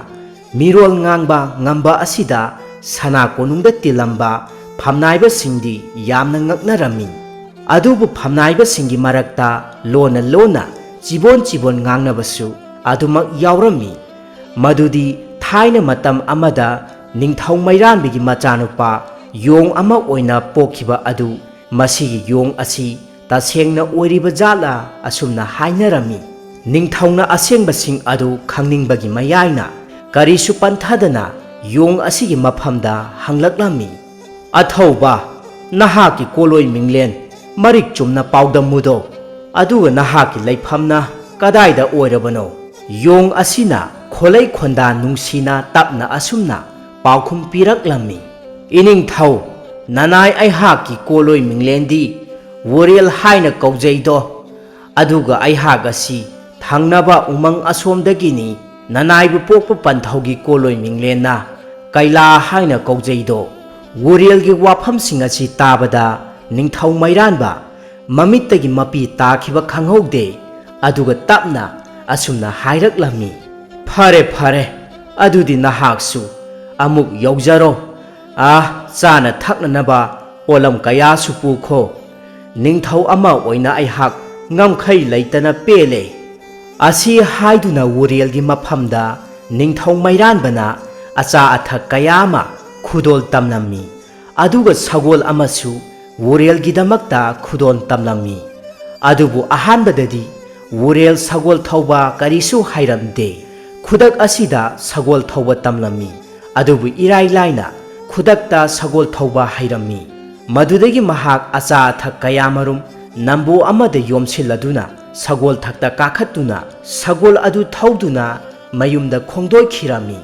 ꯃꯤꯔꯣꯜ ꯉꯥꯡꯕ ꯉꯝꯕ ꯑꯁꯤꯗ ꯁꯅꯥ ꯀꯣꯅꯨꯡꯗ ꯇꯤꯜꯂꯝꯕ ꯐꯝꯅꯥꯏꯕꯁꯤꯡꯗꯤ ꯌꯥꯝꯅ ꯉꯛꯅꯔꯝꯃꯤ꯫ ꯑꯗꯨꯕꯨ ꯐꯝꯅꯥꯏꯕꯁꯤꯡꯒꯤ ꯃꯔꯛꯇ ꯂꯣꯟꯅ ꯂꯣꯟꯅ ꯆꯤꯕꯣꯟ ꯆꯤꯕꯣꯟ ꯉꯥꯡꯅꯕꯁꯨ ꯑꯗꯨꯃꯛ ꯌꯥꯎꯔꯝꯃꯤ꯫ ꯃꯗꯨꯗꯤ ꯊꯥꯏꯅ ꯃꯇꯝ ꯑꯃꯗ ꯅꯤꯡꯊꯧ ꯃꯩꯔꯥꯟꯕꯤꯒꯤ ꯃꯆꯥꯅꯨꯄꯥ ꯌꯣꯡ ꯑꯃ ꯑꯣꯏꯅ ꯄꯣꯛꯈꯤꯕ ꯑꯗꯨ, ꯃꯁꯤꯒꯤ ꯌꯣꯡ ꯑꯁꯤ ꯇꯁꯦꯡꯅ ꯑꯣꯏꯔꯤꯕ ꯖꯥꯠꯂꯥ ꯑꯁꯨꯝꯅ ꯍꯥꯏꯅꯔꯝꯃꯤ꯫ ꯅꯤꯡꯊꯧꯅ ꯑꯁꯦꯡꯕꯁꯤꯡ ꯑꯗꯨ ꯈꯪꯅꯤꯡꯕꯒꯤ ꯃꯌꯥꯏꯅ ꯀꯔꯤꯁꯨ ꯄꯟꯊꯗꯅ ꯌꯣꯡ ꯑꯁꯤꯒꯤ ꯃꯐꯝꯗ ꯍꯪꯂꯛꯂꯝꯃꯤ꯫ "ꯑꯊꯧꯕ, ꯅꯍꯥꯛꯀꯤ ꯀꯣꯂꯣꯏ ꯃꯤꯡꯂꯦꯟ ꯃꯔꯤꯛ ꯆꯨꯝꯅ ꯄꯥꯎꯗꯝꯃꯨꯗꯣ, ꯑꯗꯨꯒ ꯅꯍꯥꯛꯀꯤ ꯂꯩꯐꯝꯅ ꯀꯗꯥꯏꯗ ꯑꯣꯏꯔꯕꯅꯣ?" ꯌꯣꯡ ꯑꯁꯤꯅ ꯈꯣꯂꯩ ꯈꯣꯟꯗꯥ ꯅꯨꯡꯁꯤꯅ ꯇꯞꯅ ꯑꯁꯨꯝꯅ ꯄꯥꯎꯈꯨꯝ ꯄꯤꯔꯛꯂꯝꯃꯤ꯫ "ꯏꯅꯤꯡꯊꯧ, ꯅꯅꯥꯏ ꯑꯩꯍꯥꯛꯀꯤ ꯀꯣꯂꯣꯏ ꯃꯤꯡꯂꯦꯟꯗꯤ ꯋꯨꯔꯦꯜ ꯍꯥꯏꯅ ꯀꯧꯖꯩꯗꯣ, ꯑꯗꯨꯒ ꯑꯩꯍꯥꯛ ꯑꯁꯤ ꯊꯪꯅꯕ ꯎꯃꯪ ꯑꯁꯣꯝꯗꯒꯤꯅꯤ꯫ ꯅꯅꯥꯏꯕꯨ ꯄꯣꯛꯄ ꯄꯟꯊꯧꯒꯤ ꯀꯣꯂꯣꯏ ꯃꯤꯡꯂꯦꯟꯅ ꯀꯩꯂꯥ ꯍꯥꯏꯅ ꯀꯧꯖꯩꯗꯣ꯫" ꯋꯨꯔꯦꯜꯒꯤ ꯋꯥꯐꯝꯁꯤꯡ ꯑꯁꯤ ꯇꯥꯕꯗ ꯅꯤꯡꯊꯧ ꯃꯩꯔꯥꯟꯕ ꯃꯃꯤꯠꯇꯒꯤ ꯃꯄꯤ ꯇꯥꯈꯤꯕ ꯈꯪꯍꯧꯗꯦ꯫ ꯑꯗꯨꯒ ꯇꯞꯅ ꯑꯁꯨꯝꯅ ꯍꯥꯏꯔꯛꯂꯝꯃꯤ, "ꯐꯔꯦ, ꯐꯔꯦ, ꯑꯗꯨꯗꯤ ꯅꯍꯥꯛꯁꯨ ꯑꯃꯨꯛ ꯌꯧꯖꯔꯣ꯫ ꯑꯥ, ꯆꯥꯅ ꯊꯛꯅꯅꯕ ꯄꯣꯠꯂꯝ ꯀꯌꯥꯁꯨ ꯄꯨꯈꯣ꯫ ꯅꯤꯡꯊꯧ ꯑꯃ ꯑꯣꯏꯅ ꯑꯩꯍꯥꯛ ꯉꯝꯈꯩ ꯂꯩꯇꯅ ꯄꯦꯜꯂꯦ꯫" ꯑꯁꯤ ꯍꯥꯏꯗꯨꯅ ꯋꯨꯔꯦꯜꯒꯤ ꯃꯐꯝꯗ ꯅꯤꯡꯊꯧ ꯃꯩꯔꯥꯟꯕꯅ ꯑꯆꯥ ꯑꯊꯛ ꯀꯌꯥ ꯑꯃ ꯈꯨꯗꯣꯜ ꯇꯝꯂꯝꯃꯤ꯫ ꯑꯗꯨꯒ ꯁꯒꯣꯜ ꯑꯃꯁꯨ ꯋꯨꯔꯦꯜꯒꯤꯗꯃꯛꯇ ꯈꯨꯗꯣꯜ ꯇꯝꯂꯝꯃꯤ꯫ ꯑꯗꯨꯕꯨ ꯑꯍꯥꯟꯕꯗꯗꯤ ꯋꯨꯔꯦꯜ ꯁꯒꯣꯜ ꯊꯧꯕ ꯀꯔꯤꯁꯨ ꯍꯩꯔꯝꯗꯦ꯫ ꯈꯨꯗꯛ ꯑꯁꯤꯗ ꯁꯒꯣꯜ ꯊꯧꯕ ꯇꯝꯂꯝꯃꯤ꯫ ꯑꯗꯨꯕꯨ ꯏꯔꯥꯏ ꯂꯥꯏꯅ ꯈꯨꯗꯛꯇ ꯁꯒꯣꯜ ꯊꯧꯕ ꯍꯩꯔꯝꯃꯤ꯫ ꯃꯗꯨꯗꯒꯤ ꯃꯍꯥꯛ ꯑꯆꯥ ꯑꯊꯛ ꯀꯌꯥꯃꯔꯨꯝ ꯅꯝꯕꯣ ꯑꯃꯗ ꯌꯣꯝꯁꯤꯜꯂꯗꯨꯅ ꯁꯒꯣꯜ ꯊꯛꯇ ꯀꯥꯈꯠꯇꯨꯅ ꯁꯒꯣꯜ ꯑꯗꯨ ꯊꯧꯗꯨꯅ ꯃꯌꯨꯝꯗ ꯈꯣꯡꯗꯣꯏꯈꯤꯔꯝꯃꯤ꯫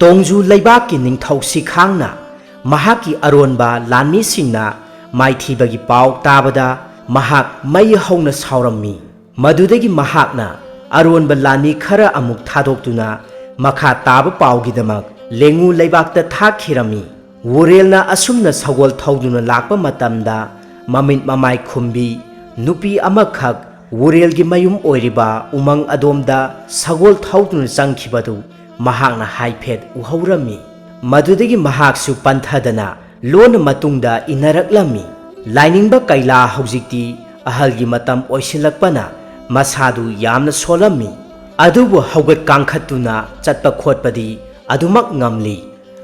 ꯇꯣꯡꯖꯨ ꯂꯩꯕꯥꯛꯀꯤ ꯅꯤꯡꯊꯧ ꯁꯤꯈꯥꯡꯅ ꯃꯍꯥꯛꯀꯤ ꯑꯔꯣꯟꯕ ꯂꯥꯟꯃꯤꯁꯤꯡꯅ ꯃꯥꯏꯊꯤꯕꯒꯤ ꯄꯥꯎ ꯇꯥꯕꯗ ꯃꯍꯥꯛ ꯃꯩ ꯍꯧꯅ ꯁꯥꯎꯔꯝꯃꯤ꯫ ꯃꯗꯨꯗꯒꯤ ꯃꯍꯥꯛꯅ ꯑꯔꯣꯟꯕ ꯂꯥꯟꯃꯤ ꯈꯔ ꯑꯃꯨꯛ ꯊꯥꯗꯣꯛꯇꯨꯅ ꯃꯈꯥ ꯇꯥꯕ ꯄꯥꯎꯒꯤꯗꯃꯛ ꯂꯦꯡꯉꯨ ꯂꯩꯕꯥꯛꯇ ꯊꯥꯈꯤꯔꯝꯃꯤ꯫ ꯋꯨꯔꯦꯜꯅ ꯑꯁꯨꯝꯅ ꯁꯒꯣꯜ ꯊꯧꯗꯨꯅ ꯂꯥꯛꯄ ꯃꯇꯝꯗ ꯃꯃꯤꯠ ꯃꯃꯥꯏ ꯈꯨꯝꯕꯤ ꯅꯨꯄꯤ ꯑꯃꯈꯛ ꯋꯨꯔꯦꯜꯒꯤ ꯃꯌꯨꯝ ꯑꯣꯏꯔꯤꯕ ꯎꯃꯪ ꯑꯗꯣꯝꯗ ꯁꯒꯣꯜ ꯊꯧꯗꯨꯅ ꯆꯪꯈꯤꯕꯗꯨ ꯃꯍꯥꯛꯅ ꯍꯥꯏꯐꯦꯠ ꯎꯍꯧꯔꯝꯃꯤ꯫ ꯃꯗꯨꯗꯒꯤ ꯃꯍꯥꯛꯁꯨ ꯄꯟꯊꯗꯅ ꯂꯣꯟꯅ ꯃꯇꯨꯡꯗ ꯏꯟꯅꯔꯛꯂꯝꯃꯤ꯫ ꯂꯥꯏꯅꯤꯡꯕ ꯀꯩꯂꯥ ꯍꯧꯖꯤꯛꯇꯤ ꯑꯍꯜꯒꯤ ꯃꯇꯝ ꯑꯣꯏꯁꯤꯜꯂꯛꯄꯅ ꯃꯁꯥꯗꯨ ꯌꯥꯝꯅ ꯁꯣꯜꯂꯝꯃꯤ꯫ ꯑꯗꯨꯕꯨ ꯍꯧꯒꯠ ꯀꯥꯡꯈꯠꯇꯨꯅ ꯆꯠꯄ ꯈꯣꯠꯄꯗꯤ ꯑꯗꯨꯃꯛ ꯉꯝꯂꯤ꯫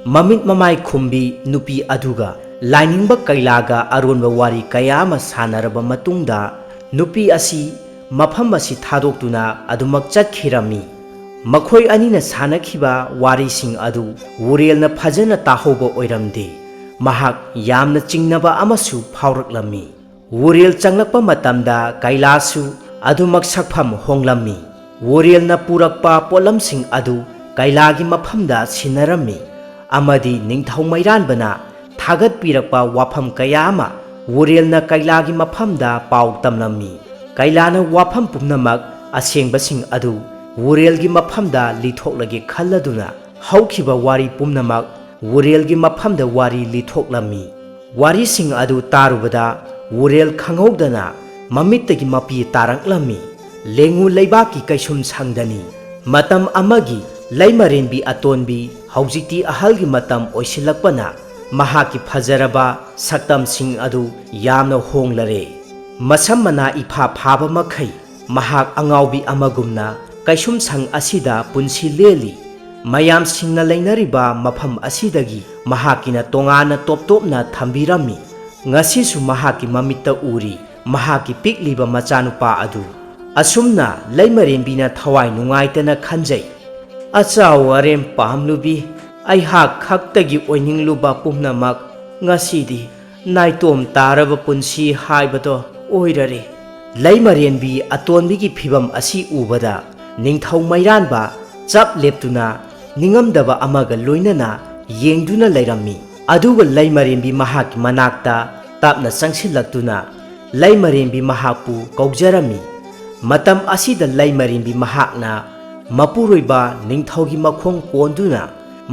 ꯃꯃꯤꯠ ꯃꯃꯥꯏ ꯈꯨꯝꯕꯤ ꯅꯨꯄꯤ ꯑꯗꯨꯒ ꯂꯥꯏꯅꯤꯡꯕ ꯀꯩꯂꯥꯒ ꯑꯔꯣꯟꯕ ꯋꯥꯔꯤ ꯀꯌꯥ ꯑꯃ ꯁꯥꯟꯅꯔꯕ ꯃꯇꯨꯡꯗ, ꯅꯨꯄꯤ ꯑꯁꯤ ꯃꯐꯝ ꯑꯁꯤ ꯊꯥꯗꯣꯛꯇꯨꯅ ꯑꯗꯨꯃꯛ ꯆꯠꯈꯤꯔꯝꯃꯤ꯫ ꯃꯈꯣꯏ ꯑꯅꯤꯅ ꯁꯥꯟꯅꯈꯤꯕ ꯋꯥꯔꯤꯁꯤꯡ ꯑꯗꯨ ꯋꯨꯔꯦꯜꯅ ꯐꯖꯅ ꯇꯥꯍꯧꯕ ꯑꯣꯏꯔꯝꯗꯦ꯫ ꯃꯍꯥꯛ ꯌꯥꯝꯅ ꯆꯤꯡꯅꯕ ꯑꯃꯁꯨ ꯐꯥꯎꯔꯛꯂꯝꯃꯤ꯫ ꯋꯨꯔꯦꯜ ꯆꯪꯂꯛꯄ ꯃꯇꯝꯗ ꯀꯩꯂꯥꯁꯨ ꯑꯗꯨꯃꯛ ꯁꯛꯐꯝ ꯍꯣꯡꯂꯝꯃꯤ꯫ ꯋꯨꯔꯦꯜꯅ ꯄꯨꯔꯛꯄ ꯄꯣꯠꯂꯝꯁꯤꯡ ꯑꯗꯨ ꯀꯩꯂꯥꯒꯤ ꯃꯐꯝꯗ ꯁꯤꯟꯅꯔꯝꯃꯤ, ꯑꯃꯗꯤ ꯅꯤꯡꯊꯧ ꯃꯩꯔꯥꯟꯕꯅ ꯊꯥꯒꯠꯄꯤꯔꯛꯄ ꯋꯥꯐꯝ ꯀꯌꯥ ꯑꯃ ꯋꯨꯔꯦꯜꯅ ꯀꯩꯂꯥꯒꯤ ꯃꯐꯝꯗ ꯄꯥꯎ ꯇꯝꯂꯝꯃꯤ꯫ ꯀꯩꯂꯥꯅ ꯋꯥꯐꯝ ꯄꯨꯝꯅꯃꯛ ꯑꯁꯦꯡꯕꯁꯤꯡ ꯑꯗꯨ ꯋꯨꯔꯦꯜꯒꯤ ꯃꯐꯝꯗ ꯂꯤꯊꯣꯛꯂꯒꯦ ꯈꯜꯂꯗꯨꯅ, ꯍꯧꯈꯤꯕ ꯋꯥꯔꯤ ꯄꯨꯝꯅꯃꯛ ꯋꯨꯔꯦꯜꯒꯤ ꯃꯐꯝꯗ ꯋꯥꯔꯤ ꯂꯤꯊꯣꯛꯂꯝꯃꯤ꯫ ꯋꯥꯔꯤꯁꯤꯡ ꯑꯗꯨ ꯇꯥꯔꯨꯕꯗ ꯋꯨꯔꯦꯜ ꯈꯪꯍꯧꯗꯅ ꯃꯃꯤꯠꯇꯒꯤ ꯃꯄꯤ ꯇꯥꯔꯛꯂꯝꯃꯤ꯫ ꯂꯦꯡꯉꯨ ꯂꯩꯕꯥꯛꯀꯤ ꯀꯩꯁꯨꯝ ꯁꯪꯗꯅꯤ꯫ ꯃꯇꯝ ꯑꯃꯒꯤ ꯂꯩꯃꯔꯦꯟꯕꯤ ꯑꯇꯣꯟꯕꯤ ꯍꯧꯖꯤꯛꯇꯤ ꯑꯍꯜꯒꯤ ꯃꯇꯝ ꯑꯣꯏꯁꯤꯜꯂꯛꯄꯅ ꯃꯍꯥꯛꯀꯤ ꯐꯖꯔꯕ ꯁꯛꯇꯝꯁꯤꯡ ꯑꯗꯨ ꯌꯥꯝꯅ ꯍꯣꯡꯂꯔꯦ꯫ ꯃꯁꯝ ꯃꯅꯥ ꯏꯐꯥ ꯐꯥꯕ ꯃꯈꯩ ꯃꯍꯥꯛ ꯑꯉꯥꯎꯕꯤ ꯑꯃꯒꯨꯝꯅ ꯀꯩꯁꯨꯝꯁꯪ ꯑꯁꯤꯗ ꯄꯨꯟꯁꯤ ꯂꯦꯜꯂꯤ꯫ ꯃꯌꯥꯝꯁꯤꯡꯅ ꯂꯩꯅꯔꯤꯕ ꯃꯐꯝ ꯑꯁꯤꯗꯒꯤ ꯃꯍꯥꯛꯀꯤꯅ ꯇꯣꯉꯥꯟꯅ ꯇꯣꯞ ꯇꯣꯞꯅ ꯊꯝꯕꯤꯔꯝꯃꯤ꯫ ꯉꯁꯤꯁꯨ ꯃꯍꯥꯛꯀꯤ ꯃꯃꯤꯠꯇ ꯎꯔꯤ ꯃꯍꯥꯛꯀꯤ ꯄꯤꯛꯂꯤꯕ ꯃꯆꯥꯅꯨꯄꯥ ꯑꯗꯨ꯫ ꯑꯁꯨꯝꯅ ꯂꯩꯃꯔꯦꯟꯕꯤꯅ ꯊꯋꯥꯏ ꯅꯨꯡꯉꯥꯏꯇꯅ ꯈꯟꯖꯩ꯫ "ꯑꯆꯥꯎ ꯑꯔꯦꯝ ꯄꯥꯝꯂꯨꯕꯤ, ꯑꯩꯍꯥꯛ ꯈꯛꯇꯒꯤ ꯑꯣꯏꯅꯤꯡꯂꯨꯕ ꯄꯨꯝꯅꯃꯛ ꯉꯁꯤꯗꯤ ꯅꯥꯏꯇꯣꯝ ꯇꯥꯔꯕ ꯄꯨꯟꯁꯤ ꯍꯥꯏꯕꯗꯣ ꯑꯣꯏꯔꯔꯦ꯫" ꯂꯩꯃꯔꯦꯟꯕꯤ ꯑꯇꯣꯟꯕꯤꯒꯤ ꯐꯤꯚꯝ ꯑꯁꯤ ꯎꯕꯗ ꯅꯤꯡꯊꯧ ꯃꯩꯔꯥꯟꯕ ꯆꯞ ꯂꯦꯞꯇꯨꯅ ꯅꯤꯡꯉꯝꯗꯕ ꯑꯃꯒ ꯂꯣꯏꯅꯅ ꯌꯦꯡꯗꯨꯅ ꯂꯩꯔꯝꯃꯤ꯫ ꯑꯗꯨꯒ ꯂꯩꯃꯔꯦꯟꯕꯤ ꯃꯍꯥꯛꯀꯤ ꯃꯅꯥꯛꯇ ꯇꯞꯅ ꯆꯪꯁꯤꯜꯂꯛꯇꯨꯅ ꯂꯩꯃꯔꯦꯟꯕꯤ ꯃꯍꯥꯛꯄꯨ ꯀꯧꯖꯔꯝꯃꯤ꯫ ꯃꯇꯝ ꯑꯁꯤꯗ ꯂꯩꯃꯔꯦꯟꯕꯤ ꯃꯍꯥꯛꯅ ꯃꯄꯨꯔꯣꯏꯕ ꯅꯤꯡꯊꯧꯒꯤ ꯃꯈꯣꯡ ꯀꯣꯟꯗꯨꯅ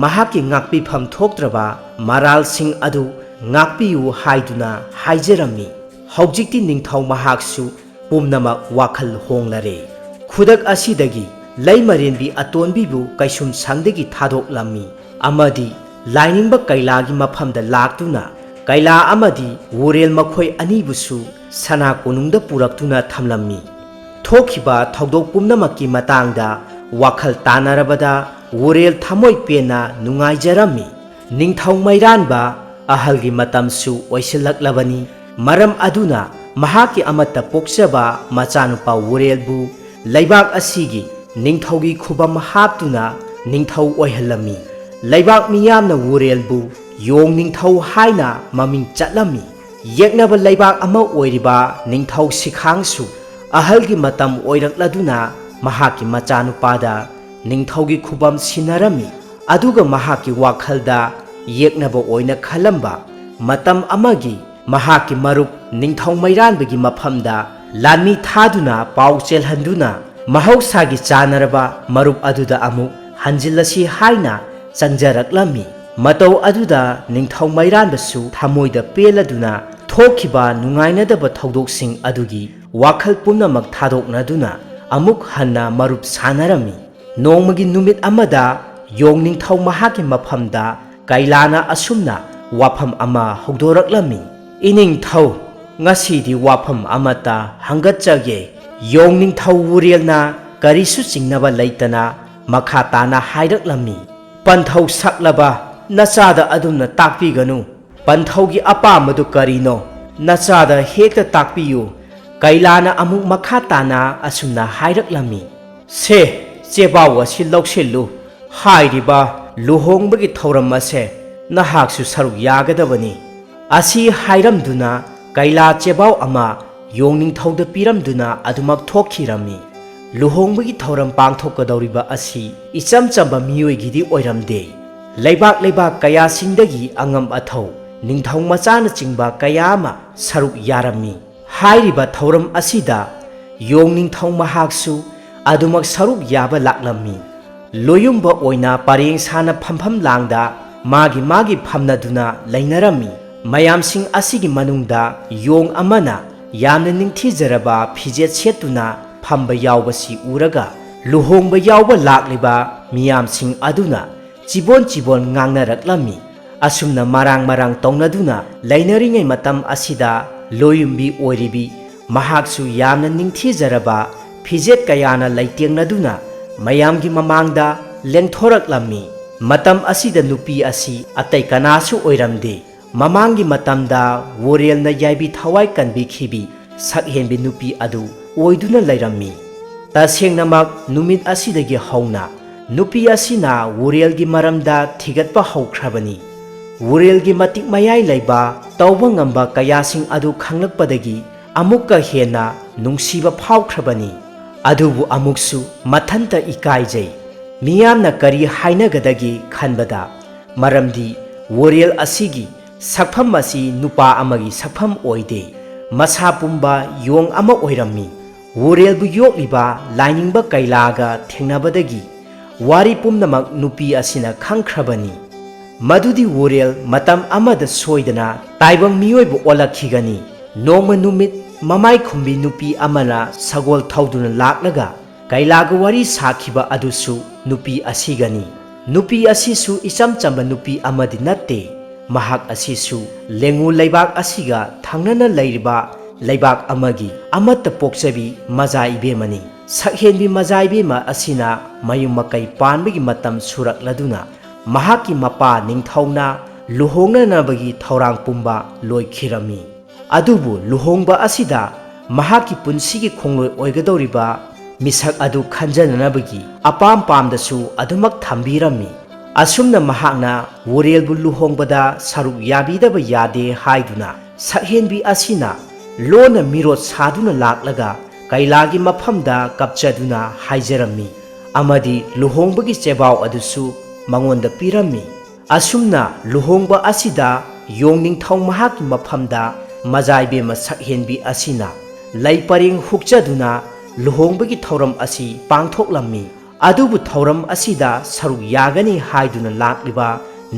ꯃꯍꯥꯛꯀꯤ ꯉꯥꯛꯄꯤꯐꯝ ꯊꯣꯛꯇ꯭ꯔꯕ ꯃꯔꯥꯜꯁꯤꯡ ꯑꯗꯨ ꯉꯥꯛꯄꯤꯌꯨ ꯍꯥꯏꯗꯨꯅ ꯍꯥꯏꯖꯔꯝꯃꯤ꯫ ꯍꯧꯖꯤꯛꯇꯤ ꯅꯤꯡꯊꯧ ꯃꯍꯥꯛꯁꯨ ꯄꯨꯝꯅꯃꯛ ꯋꯥꯈꯜ ꯍꯣꯡꯂꯔꯦ꯫ ꯈꯨꯗꯛ ꯑꯁꯤꯗꯒꯤ ꯂꯩꯃꯔꯦꯟꯕꯤ ꯑꯇꯣꯟꯕꯤꯕꯨ ꯀꯩꯁꯨꯝꯁꯪꯗꯒꯤ ꯊꯥꯗꯣꯛꯂꯝꯃꯤ ꯑꯃꯗꯤ ꯂꯥꯏꯅꯤꯡꯕ ꯀꯩꯂꯥꯒꯤ ꯃꯐꯝꯗ ꯂꯥꯛꯇꯨꯅ ꯀꯩꯂꯥ ꯑꯃꯗꯤ ꯋꯨꯔꯦꯜ ꯃꯈꯣꯏ ꯑꯅꯤꯕꯨꯁꯨ ꯁꯅꯥ ꯀꯣꯅꯨꯡꯗ ꯄꯨꯔꯛꯇꯨꯅ ꯊꯝꯂꯝꯃꯤ꯫ ꯊꯣꯛꯈꯤꯕ ꯊꯧꯗꯣꯛ ꯄꯨꯝꯅꯃꯛꯀꯤ ꯃꯇꯥꯡꯗ ꯋꯥꯈꯜ ꯇꯥꯅꯔꯕꯗ ꯋꯨꯔꯦꯜ ꯊꯃꯣꯏ ꯄꯦꯟꯅ ꯅꯨꯡꯉꯥꯏꯖꯔꯝꯃꯤ꯫ ꯅꯤꯡꯊꯧ ꯃꯩꯔꯥꯟꯕ ꯑꯍꯜꯒꯤ ꯃꯇꯝꯁꯨ ꯑꯣꯏꯁꯤꯜꯂꯛꯂꯕꯅꯤ꯫ ꯃꯔꯝ ꯑꯗꯨꯅ ꯃꯍꯥꯛꯀꯤ ꯑꯃꯠꯇ ꯄꯣꯛꯆꯕ ꯃꯆꯥꯅꯨꯄꯥ ꯋꯨꯔꯦꯜꯕꯨ ꯂꯩꯕꯥꯛ ꯑꯁꯤꯒꯤ ꯅꯤꯡꯊꯧꯒꯤ ꯈꯨꯕꯝ ꯍꯥꯞꯇꯨꯅ ꯅꯤꯡꯊꯧ ꯑꯣꯏꯍꯜꯂꯝꯃꯤ꯫ ꯂꯩꯕꯥꯛ ꯃꯤꯌꯥꯝꯅ ꯋꯨꯔꯦꯜꯕꯨ ꯌꯣꯡ ꯅꯤꯡꯊꯧ ꯍꯥꯏꯅ ꯃꯃꯤꯡ ꯆꯠꯂꯝꯃꯤ꯫ ꯌꯦꯛꯅꯕ ꯂꯩꯕꯥꯛ ꯑꯃ ꯑꯣꯏꯔꯤꯕ ꯅꯤꯡꯊꯧ ꯁꯤꯈꯥꯡꯁꯨ ꯑꯍꯜꯒꯤ ꯃꯇꯝ ꯑꯣꯏꯔꯛꯂꯗꯨꯅ ꯃꯍꯥꯛꯀꯤ ꯃꯆꯥꯅꯨꯄꯥꯗ ꯅꯤꯡꯊꯧꯒꯤ ꯈꯨꯕꯝ ꯁꯤꯟꯅꯔꯝꯃꯤ꯫ ꯑꯗꯨꯒ ꯃꯍꯥꯛꯀꯤ ꯋꯥꯈꯜꯗ ꯌꯦꯛꯅꯕ ꯑꯣꯏꯅ ꯈꯜꯂꯝꯕ ꯃꯇꯝ ꯑꯃꯒꯤ ꯃꯍꯥꯛꯀꯤ ꯃꯔꯨꯞ ꯅꯤꯡꯊꯧ ꯃꯩꯔꯥꯟꯕꯒꯤ ꯃꯐꯝꯗ ꯂꯥꯟꯃꯤ ꯊꯥꯗꯨꯅ ꯄꯥꯎ ꯆꯦꯜꯍꯟꯗꯨꯅ ꯃꯍꯧꯁꯥꯒꯤ ꯆꯥꯟꯅꯔꯕ ꯃꯔꯨꯞ ꯑꯗꯨꯗ ꯑꯃꯨꯛ ꯍꯟꯖꯤꯜꯂꯁꯤ ꯍꯥꯏꯅ ꯆꯪꯖꯔꯛꯂꯝꯃꯤ꯫ ꯃꯇꯧ ꯑꯗꯨꯗ ꯅꯤꯡꯊꯧ ꯃꯩꯔꯥꯟꯕꯁꯨ ꯊꯃꯣꯏꯗ ꯄꯦꯜꯂꯗꯨꯅ ꯊꯣꯛꯈꯤꯕ ꯅꯨꯡꯉꯥꯏꯅꯗꯕ ꯊꯧꯗꯣꯛꯁꯤꯡ ꯑꯗꯨꯒꯤ ꯋꯥꯈꯜ ꯄꯨꯝꯅꯃꯛ ꯊꯥꯗꯣꯛꯅꯗꯨꯅ ꯑꯃꯨꯛ ꯍꯟꯅ ꯃꯔꯨꯞ ꯁꯥꯟꯅꯔꯝꯃꯤ꯫ ꯅꯣꯡꯃꯒꯤ ꯅꯨꯃꯤꯠ ꯑꯃꯗ ꯌꯣꯡ ꯅꯤꯡꯊꯧ ꯃꯍꯥꯛꯀꯤ ꯃꯐꯝꯗ ꯀꯩꯂꯥꯅ ꯑꯁꯨꯝꯅ ꯋꯥꯐꯝ ꯑꯃ ꯍꯧꯗꯣꯔꯛꯂꯝꯃꯤ, "ꯏꯅꯤꯡꯊꯧ, ꯉꯁꯤꯗꯤ ꯋꯥꯐꯝ ꯑꯃꯠꯇ ꯍꯪꯒꯠꯆꯒꯦ꯫" ꯌꯣꯡ ꯅꯤꯡꯊꯧ ꯋꯨꯔꯦꯜꯅ ꯀꯔꯤꯁꯨ ꯆꯤꯡꯅꯕ ꯂꯩꯇꯅ ꯃꯈꯥ ꯇꯥꯅ ꯍꯥꯏꯔꯛꯂꯝꯃꯤ, "ꯄꯟꯊꯧ ꯁꯛꯂꯕ ꯅꯆꯥꯗ ꯑꯗꯨꯝꯅ ꯇꯥꯛꯄꯤꯒꯅꯨ꯫ ꯄꯟꯊꯧꯒꯤ ꯑꯄꯥꯝꯕꯗꯨ ꯀꯔꯤꯅꯣ? ꯅꯆꯥꯗ ꯍꯦꯛꯇ ꯇꯥꯛꯄꯤꯌꯨ꯫" ꯀꯩꯂꯥꯅ ꯑꯃꯨꯛ ꯃꯈꯥ ꯇꯥꯅ ꯑꯁꯨꯝꯅ ꯍꯥꯏꯔꯛꯂꯝꯃꯤ, "ꯁꯦ, ꯆꯦꯕꯥꯎ ꯑꯁꯤ ꯂꯧꯁꯤꯜꯂꯨ꯫ ꯍꯥꯏꯔꯤꯕ ꯂꯨꯍꯣꯡꯕꯒꯤ ꯊꯧꯔꯝ ꯑꯁꯦ ꯅꯍꯥꯛꯁꯨ ꯁꯔꯨꯛ ꯌꯥꯒꯗꯕꯅꯤ꯫" ꯑꯁꯤ ꯍꯥꯏꯔꯝꯗꯨꯅ ꯀꯩꯂꯥ ꯆꯦꯕꯥꯎ ꯑꯃ ꯌꯣꯡ ꯅꯤꯡꯊꯧꯗ ꯄꯤꯔꯝꯗꯨꯅ ꯑꯗꯨꯃꯛ ꯊꯣꯛꯈꯤꯔꯝꯃꯤ꯫ ꯂꯨꯍꯣꯡꯕꯒꯤ ꯊꯧꯔꯝ ꯄꯥꯡꯊꯣꯛꯀꯗꯧꯔꯤꯕ ꯑꯁꯤ ꯏꯆꯝ ꯆꯝꯕ ꯃꯤꯑꯣꯏꯒꯤꯗꯤ ꯑꯣꯏꯔꯝꯗꯦ꯫ ꯂꯩꯕꯥꯛ ꯂꯩꯕꯥꯛ ꯀꯌꯥꯁꯤꯡꯗꯒꯤ ꯑꯉꯝ ꯑꯊꯧ, ꯅꯤꯡꯊꯧ ꯃꯆꯥꯅꯆꯤꯡꯕ ꯀꯌꯥ ꯑꯃ ꯁꯔꯨꯛ ꯌꯥꯔꯝꯃꯤ꯫ ꯍꯥꯏꯔꯤꯕ ꯊꯧꯔꯝ ꯑꯁꯤꯗ ꯌꯣꯡ ꯅꯤꯡꯊꯧ ꯃꯍꯥꯛꯁꯨ ꯑꯗꯨꯃꯛ ꯁꯔꯨꯛ ꯌꯥꯕ ꯂꯥꯛꯂꯝꯃꯤ꯫ ꯂꯣꯌꯨꯝꯕ ꯑꯣꯏꯅ ꯄꯔꯦꯡ ꯁꯥꯅ ꯐꯝꯐꯝ ꯂꯥꯡꯗ ꯃꯥꯒꯤ ꯃꯥꯒꯤ ꯐꯝꯅꯗꯨꯅ ꯂꯩꯅꯔꯝꯃꯤ꯫ ꯃꯌꯥꯝꯁꯤꯡ ꯑꯁꯤꯒꯤ ꯃꯅꯨꯡꯗ ꯌꯣꯡ ꯑꯃꯅ ꯌꯥꯝꯅ ꯅꯤꯡꯊꯤꯖꯔꯕ ꯐꯤꯖꯦꯠ ꯁꯦꯠꯇꯨꯅ ꯐꯝꯕ ꯌꯥꯎꯕꯁꯤ ꯎꯔꯒ ꯂꯨꯍꯣꯡꯕ ꯌꯥꯎꯕ ꯂꯥꯛꯂꯤꯕ ꯃꯤꯌꯥꯝꯁꯤꯡ ꯑꯗꯨꯅ ꯆꯤꯕꯣꯟ ꯆꯤꯕꯣꯟ ꯉꯥꯡꯅꯔꯛꯂꯝꯃꯤ꯫ ꯑꯁꯨꯝꯅ ꯃꯔꯥꯡ ꯃꯔꯥꯡ ꯇꯧꯅꯗꯨꯅ ꯂꯩꯅꯔꯤꯉꯩ ꯃꯇꯝ ꯑꯁꯤꯗ ꯂꯣꯌꯨꯝꯕꯤ ꯑꯣꯏꯔꯤꯕꯤ ꯃꯍꯥꯛꯁꯨ ꯌꯥꯝꯅ ꯅꯤꯡꯊꯤꯖꯔꯕ ꯐꯤꯖꯦꯠ ꯀꯌꯥꯅ ꯂꯩꯇꯦꯡꯅꯗꯨꯅ ꯃꯌꯥꯝꯒꯤ ꯃꯃꯥꯡꯗ ꯂꯦꯡꯊꯣꯔꯛꯂꯝꯃꯤ꯫ ꯃꯇꯝ ꯑꯁꯤꯗ ꯅꯨꯄꯤ ꯑꯁꯤ ꯑꯇꯩ ꯀꯅꯥꯁꯨ ꯑꯣꯏꯔꯝꯗꯦ꯫ ꯃꯃꯥꯡꯒꯤ ꯃꯇꯝꯗ ꯋꯣꯔꯦꯜꯅ ꯌꯥꯏꯕꯤ ꯊꯋꯥꯏ ꯀꯟꯕꯤꯈꯤꯕꯤ ꯁꯛꯍꯦꯟꯕꯤ ꯅꯨꯄꯤ ꯑꯗꯨ ꯑꯣꯏꯗꯨꯅ ꯂꯩꯔꯝꯃꯤ꯫ ꯇꯁꯦꯡꯅꯃꯛ ꯅꯨꯃꯤꯠ ꯑꯁꯤꯗꯒꯤ ꯍꯧꯅ ꯅꯨꯄꯤ ꯑꯁꯤꯅ ꯋꯣꯔꯦꯜꯒꯤ ꯃꯔꯝꯗ ꯊꯤꯒꯠꯄ ꯍꯧꯈ꯭ꯔꯕꯅꯤ꯫ ꯋꯣꯔꯦꯜꯒꯤ ꯃꯇꯤꯛ ꯃꯌꯥꯏ ꯂꯩꯕ ꯇꯧꯕ ꯉꯝꯕ ꯀꯌꯥꯁꯤꯡ ꯑꯗꯨ ꯈꯪꯂꯛꯄꯗꯒꯤ ꯑꯃꯨꯛꯀ ꯍꯦꯟꯅ ꯅꯨꯡꯁꯤꯕ ꯐꯥꯎꯈ꯭ꯔꯕꯅꯤ꯫ ꯑꯗꯨꯕꯨ ꯑꯃꯨꯛꯁꯨ ꯃꯊꯟꯇ ꯏꯀꯥꯏꯖꯩ꯫ ꯃꯤꯌꯥꯝꯅ ꯀꯔꯤ ꯍꯥꯏꯅꯒꯗꯒꯦ ꯈꯟꯕꯗ, ꯃꯔꯝꯗꯤ ꯋꯣꯔꯦꯜ ꯑꯁꯤꯒꯤ ꯁꯛꯐꯝ ꯑꯁꯤ ꯅꯨꯄꯥ ꯑꯃꯒꯤ ꯁꯛꯐꯝ ꯑꯣꯏꯗꯦ꯫ ꯃꯁꯥ ꯄꯨꯝꯕ ꯌꯣꯡ ꯑꯃ ꯑꯣꯏꯔꯝꯃꯤ꯫ ꯋꯣꯔꯦꯜꯕꯨ ꯌꯣꯛꯂꯤꯕ ꯂꯥꯏꯅꯤꯡꯕ ꯀꯩꯂꯥꯒ ꯊꯦꯡꯅꯕꯗꯒꯤ ꯋꯥꯔꯤ ꯄꯨꯝꯅꯃꯛ ꯅꯨꯄꯤ ꯑꯁꯤꯅ ꯈꯪꯈ꯭ꯔꯕꯅꯤ꯫ ꯃꯗꯨꯗꯤ ꯋꯣꯔꯦꯜ ꯃꯇꯝ ꯑꯃꯗ ꯁꯣꯏꯗꯅ ꯇꯥꯏꯕꯪ ꯃꯤꯑꯣꯏꯕ ꯑꯣꯜꯂꯛꯈꯤꯒꯅꯤ꯫ ꯅꯣꯡꯃ ꯅꯨꯃꯤꯠ ꯃꯃꯥꯏ ꯈꯨꯝꯕꯤ ꯅꯨꯄꯤ ꯑꯃꯅ ꯁꯒꯣꯜ ꯊꯧꯗꯨꯅ ꯂꯥꯛꯂꯒ ꯀꯩꯂꯥꯒ ꯋꯥꯔꯤ ꯁꯥꯈꯤꯕ ꯑꯗꯨꯁꯨ ꯅꯨꯄꯤ ꯑꯁꯤꯒꯅꯤ꯫ ꯅꯨꯄꯤ ꯑꯁꯤꯁꯨ ꯏꯆꯝ ꯆꯝꯕ ꯅꯨꯄꯤ ꯑꯃꯗꯤ ꯅꯠꯇꯦ꯫ ꯃꯍꯥꯛ ꯑꯁꯤꯁꯨ ꯂꯦꯡꯉꯨ ꯂꯩꯕꯥꯛ ꯑꯁꯤꯒ ꯊꯪꯅꯅ ꯂꯩꯔꯤꯕ ꯂꯩꯕꯥꯛ ꯑꯃꯒꯤ ꯑꯃꯠꯇ ꯄꯣꯛꯆꯕꯤ ꯃꯖꯥ ꯏꯕꯦꯝꯃꯅꯤ꯫ ꯁꯛꯍꯦꯟꯕꯤ ꯃꯖꯥ ꯏꯕꯦꯝꯃ ꯑꯁꯤꯅ ꯃꯌꯨꯝ ꯃꯀꯩ ꯄꯥꯟꯕꯒꯤ ꯃꯇꯝ ꯁꯨꯔꯛꯂꯗꯨꯅ ꯃꯍꯥꯛꯀꯤ ꯃꯄꯥ ꯅꯤꯡꯊꯧꯅ ꯂꯨꯍꯣꯡꯅꯅꯕꯒꯤ ꯊꯧꯔꯥꯡ ꯄꯨꯝꯕ ꯂꯣꯏꯈꯤꯔꯝꯃꯤ꯫ ꯑꯗꯨꯕꯨ ꯂꯨꯍꯣꯡꯕ ꯑꯁꯤꯗ ꯃꯍꯥꯛꯀꯤ ꯄꯨꯟꯁꯤꯒꯤ ꯈꯣꯡꯂꯣꯏ ꯑꯣꯏꯒꯗꯧꯔꯤꯕ ꯃꯤꯁꯛ ꯑꯗꯨ ꯈꯟꯖꯅꯅꯕꯒꯤ ꯑꯄꯥꯝ ꯄꯥꯝꯗꯁꯨ ꯑꯗꯨꯃꯛ ꯊꯝꯕꯤꯔꯝꯃꯤ꯫ ꯑꯁꯨꯝꯅ ꯃꯍꯥꯛꯅ ꯋꯣꯔꯦꯜꯕꯨ ꯂꯨꯍꯣꯡꯕꯗ ꯁꯔꯨꯛ ꯌꯥꯕꯤꯗꯕ ꯌꯥꯗꯦ ꯍꯥꯏꯗꯨꯅ ꯁꯛꯍꯦꯟꯕꯤ ꯑꯁꯤꯅ ꯂꯣꯟꯅ ꯃꯤꯔꯣꯠ ꯁꯥꯗꯨꯅ ꯂꯥꯛꯂꯒ ꯀꯩꯂꯥꯒꯤ ꯃꯐꯝꯗ ꯀꯞꯆꯗꯨꯅ ꯍꯥꯏꯖꯔꯝꯃꯤ ꯑꯃꯗꯤ ꯂꯨꯍꯣꯡꯕꯒꯤ ꯆꯦꯕꯥꯎ ꯑꯗꯨꯁꯨ ꯃꯉꯣꯟꯗ ꯄꯤꯔꯝꯃꯤ꯫ ꯑꯁꯨꯝꯅ ꯂꯨꯍꯣꯡꯕ ꯑꯁꯤꯗ ꯌꯣꯡ ꯅꯤꯡꯊꯧ ꯃꯍꯥꯛꯀꯤ ꯃꯐꯝꯗ ꯃꯖꯥꯏꯕꯦꯝꯃ ꯁꯛꯍꯦꯟꯕꯤ ꯑꯁꯤꯅ ꯂꯩ ꯄꯔꯦꯡ ꯍꯨꯛꯆꯗꯨꯅ ꯂꯨꯍꯣꯡꯕꯒꯤ ꯊꯧꯔꯝ ꯑꯁꯤ ꯄꯥꯡꯊꯣꯛꯂꯝꯃꯤ꯫ ꯑꯗꯨꯕꯨ ꯊꯧꯔꯝ ꯑꯁꯤꯗ ꯁꯔꯨꯛ ꯌꯥꯒꯅꯤ ꯍꯥꯏꯗꯨꯅ ꯂꯥꯛꯂꯤꯕ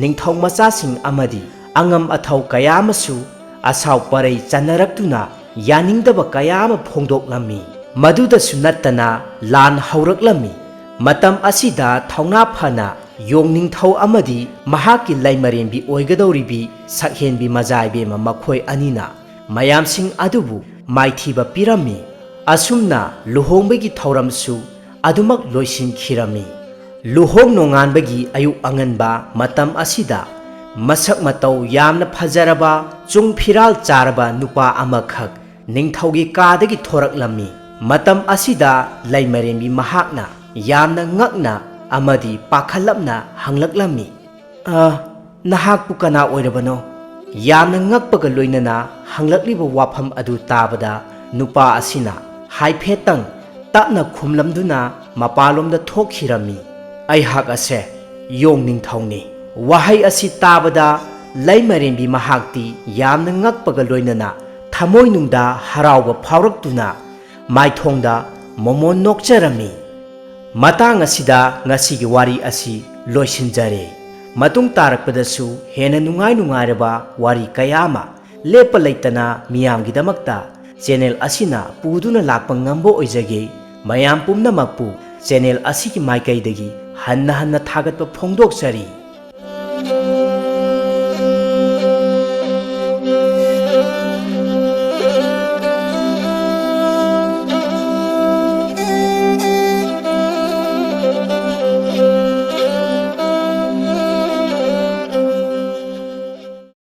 ꯅꯤꯡꯊꯧ ꯃꯆꯥꯁꯤꯡ ꯑꯃꯗꯤ ꯑꯉꯝ ꯑꯊꯧ ꯀꯌꯥ ꯑꯃꯁꯨ ꯑꯁꯥꯎ ꯄꯔꯩ ꯆꯟꯅꯔꯛꯇꯨꯅ ꯌꯥꯅꯤꯡꯗꯕ ꯀꯌꯥ ꯑꯃ ꯐꯣꯡꯗꯣꯛꯂꯝꯃꯤ꯫ ꯃꯗꯨꯗꯁꯨ ꯅꯠꯇꯅ ꯂꯥꯟ ꯍꯧꯔꯛꯂꯝꯃꯤ꯫ ꯃꯇꯝ ꯑꯁꯤꯗ ꯊꯧꯅꯥ ꯐꯅ ꯌꯣꯡ ꯅꯤꯡꯊꯧ ꯑꯃꯗꯤ ꯃꯍꯥꯛꯀꯤ ꯂꯩꯃꯔꯦꯝꯕꯤ ꯑꯣꯏꯒꯗꯧꯔꯤꯕꯤ ꯁꯛꯍꯦꯟꯕꯤ ꯃꯖꯥꯏꯕꯦꯝꯃ ꯃꯈꯣꯏ ꯑꯅꯤꯅ ꯃꯌꯥꯝꯁꯤꯡ ꯑꯗꯨꯕꯨ ꯃꯥꯏꯊꯤꯕ ꯄꯤꯔꯝꯃꯤ꯫ ꯑꯁꯨꯝꯅ ꯂꯨꯍꯣꯡꯕꯒꯤ ꯊꯧꯔꯝꯁꯨ ꯑꯗꯨꯃꯛ ꯂꯣꯏꯁꯤꯟꯈꯤꯔꯝꯃꯤ꯫ ꯂꯨꯍꯣꯡ ꯅꯣꯡꯉꯥꯟꯕꯒꯤ ꯑꯌꯨꯛ ꯑꯉꯟꯕ ꯃꯇꯝ ꯑꯁꯤꯗ ꯃꯁꯛ ꯃꯇꯧ ꯌꯥꯝꯅ ꯐꯖꯔꯕ, ꯆꯨꯡ ꯐꯤꯔꯥꯜ ꯆꯥꯔꯕ ꯅꯨꯄꯥ ꯑꯃꯈꯛ ꯅꯤꯡꯊꯧꯒꯤ ꯀꯥꯗꯒꯤ ꯊꯣꯔꯛꯂꯝꯃꯤ꯫ ꯃꯇꯝ ꯑꯁꯤꯗ ꯂꯩꯃꯔꯦꯝꯕꯤ ꯃꯍꯥꯛꯅ ꯌꯥꯝꯅ ꯉꯛꯅ ꯑꯃꯗꯤ ꯄꯥꯈꯠꯂꯞꯅ ꯍꯪꯂꯛꯂꯝꯃꯤ, "ꯑ, ꯅꯍꯥꯛꯄꯨ ꯀꯅꯥ ꯑꯣꯏꯔꯕꯅꯣ?" ꯌꯥꯝꯅ ꯉꯛꯄꯒ ꯂꯣꯏꯅꯅ ꯍꯪꯂꯛꯂꯤꯕ ꯋꯥꯐꯝ ꯑꯗꯨ ꯇꯥꯕꯗ ꯅꯨꯄꯥ ꯑꯁꯤꯅ ꯍꯥꯏꯐꯦꯠꯇꯪ ꯇꯞꯅ ꯈꯨꯝꯂꯝꯗꯨꯅ ꯃꯄꯥꯟꯂꯣꯝꯗ ꯊꯣꯛꯈꯤꯔꯝꯃꯤ꯫ "ꯑꯩꯍꯥꯛ ꯑꯁꯦ ꯌꯣꯡ ꯅꯤꯡꯊꯧꯅꯤ꯫" ꯋꯥꯍꯩ ꯑꯁꯤ ꯇꯥꯕꯗ ꯂꯩꯃꯔꯦꯝꯕꯤ ꯃꯍꯥꯛꯇꯤ ꯌꯥꯝꯅ ꯉꯛꯄꯒ ꯂꯣꯏꯅꯅ ꯊꯃꯣꯏꯅꯨꯡꯗ ꯍꯔꯥꯎꯕ ꯐꯥꯎꯔꯛꯇꯨꯅ ꯃꯥꯏꯊꯣꯡꯗ ꯃꯣꯃꯣꯟ ꯅꯣꯛꯆꯔꯝꯃꯤ꯫ ꯃꯇꯥꯡ ꯑꯁꯤꯗ ꯉꯁꯤꯒꯤ ꯋꯥꯔꯤ ꯑꯁꯤ ꯂꯣꯏꯁꯤꯟꯖꯔꯦ꯫ ꯃꯇꯨꯡ ꯇꯥꯔꯛꯄꯗꯁꯨ ꯍꯦꯟꯅ ꯅꯨꯡꯉꯥꯏ ꯅꯨꯡꯉꯥꯏꯔꯕ ꯋꯥꯔꯤ ꯀꯌꯥ ꯑꯃ ꯂꯦꯞꯄ ꯂꯩꯇꯅ ꯃꯤꯌꯥꯝꯒꯤꯗꯃꯛꯇ ꯆꯦꯅꯦꯜ ꯑꯁꯤꯅ ꯄꯨꯗꯨꯅ ꯂꯥꯛꯄ ꯉꯝꯕ ꯑꯣꯏꯖꯒꯦ꯫ ꯃꯌꯥꯝ ꯄꯨꯝꯅꯃꯛꯄꯨ ꯆꯦꯅꯦꯜ ꯑꯁꯤꯒꯤ ꯃꯥꯏꯀꯩꯗꯒꯤ ꯍꯟꯅ ꯍꯟꯅ ꯊꯥꯒꯠꯄ ꯐꯣꯡꯗꯣꯛꯆꯔꯤ꯫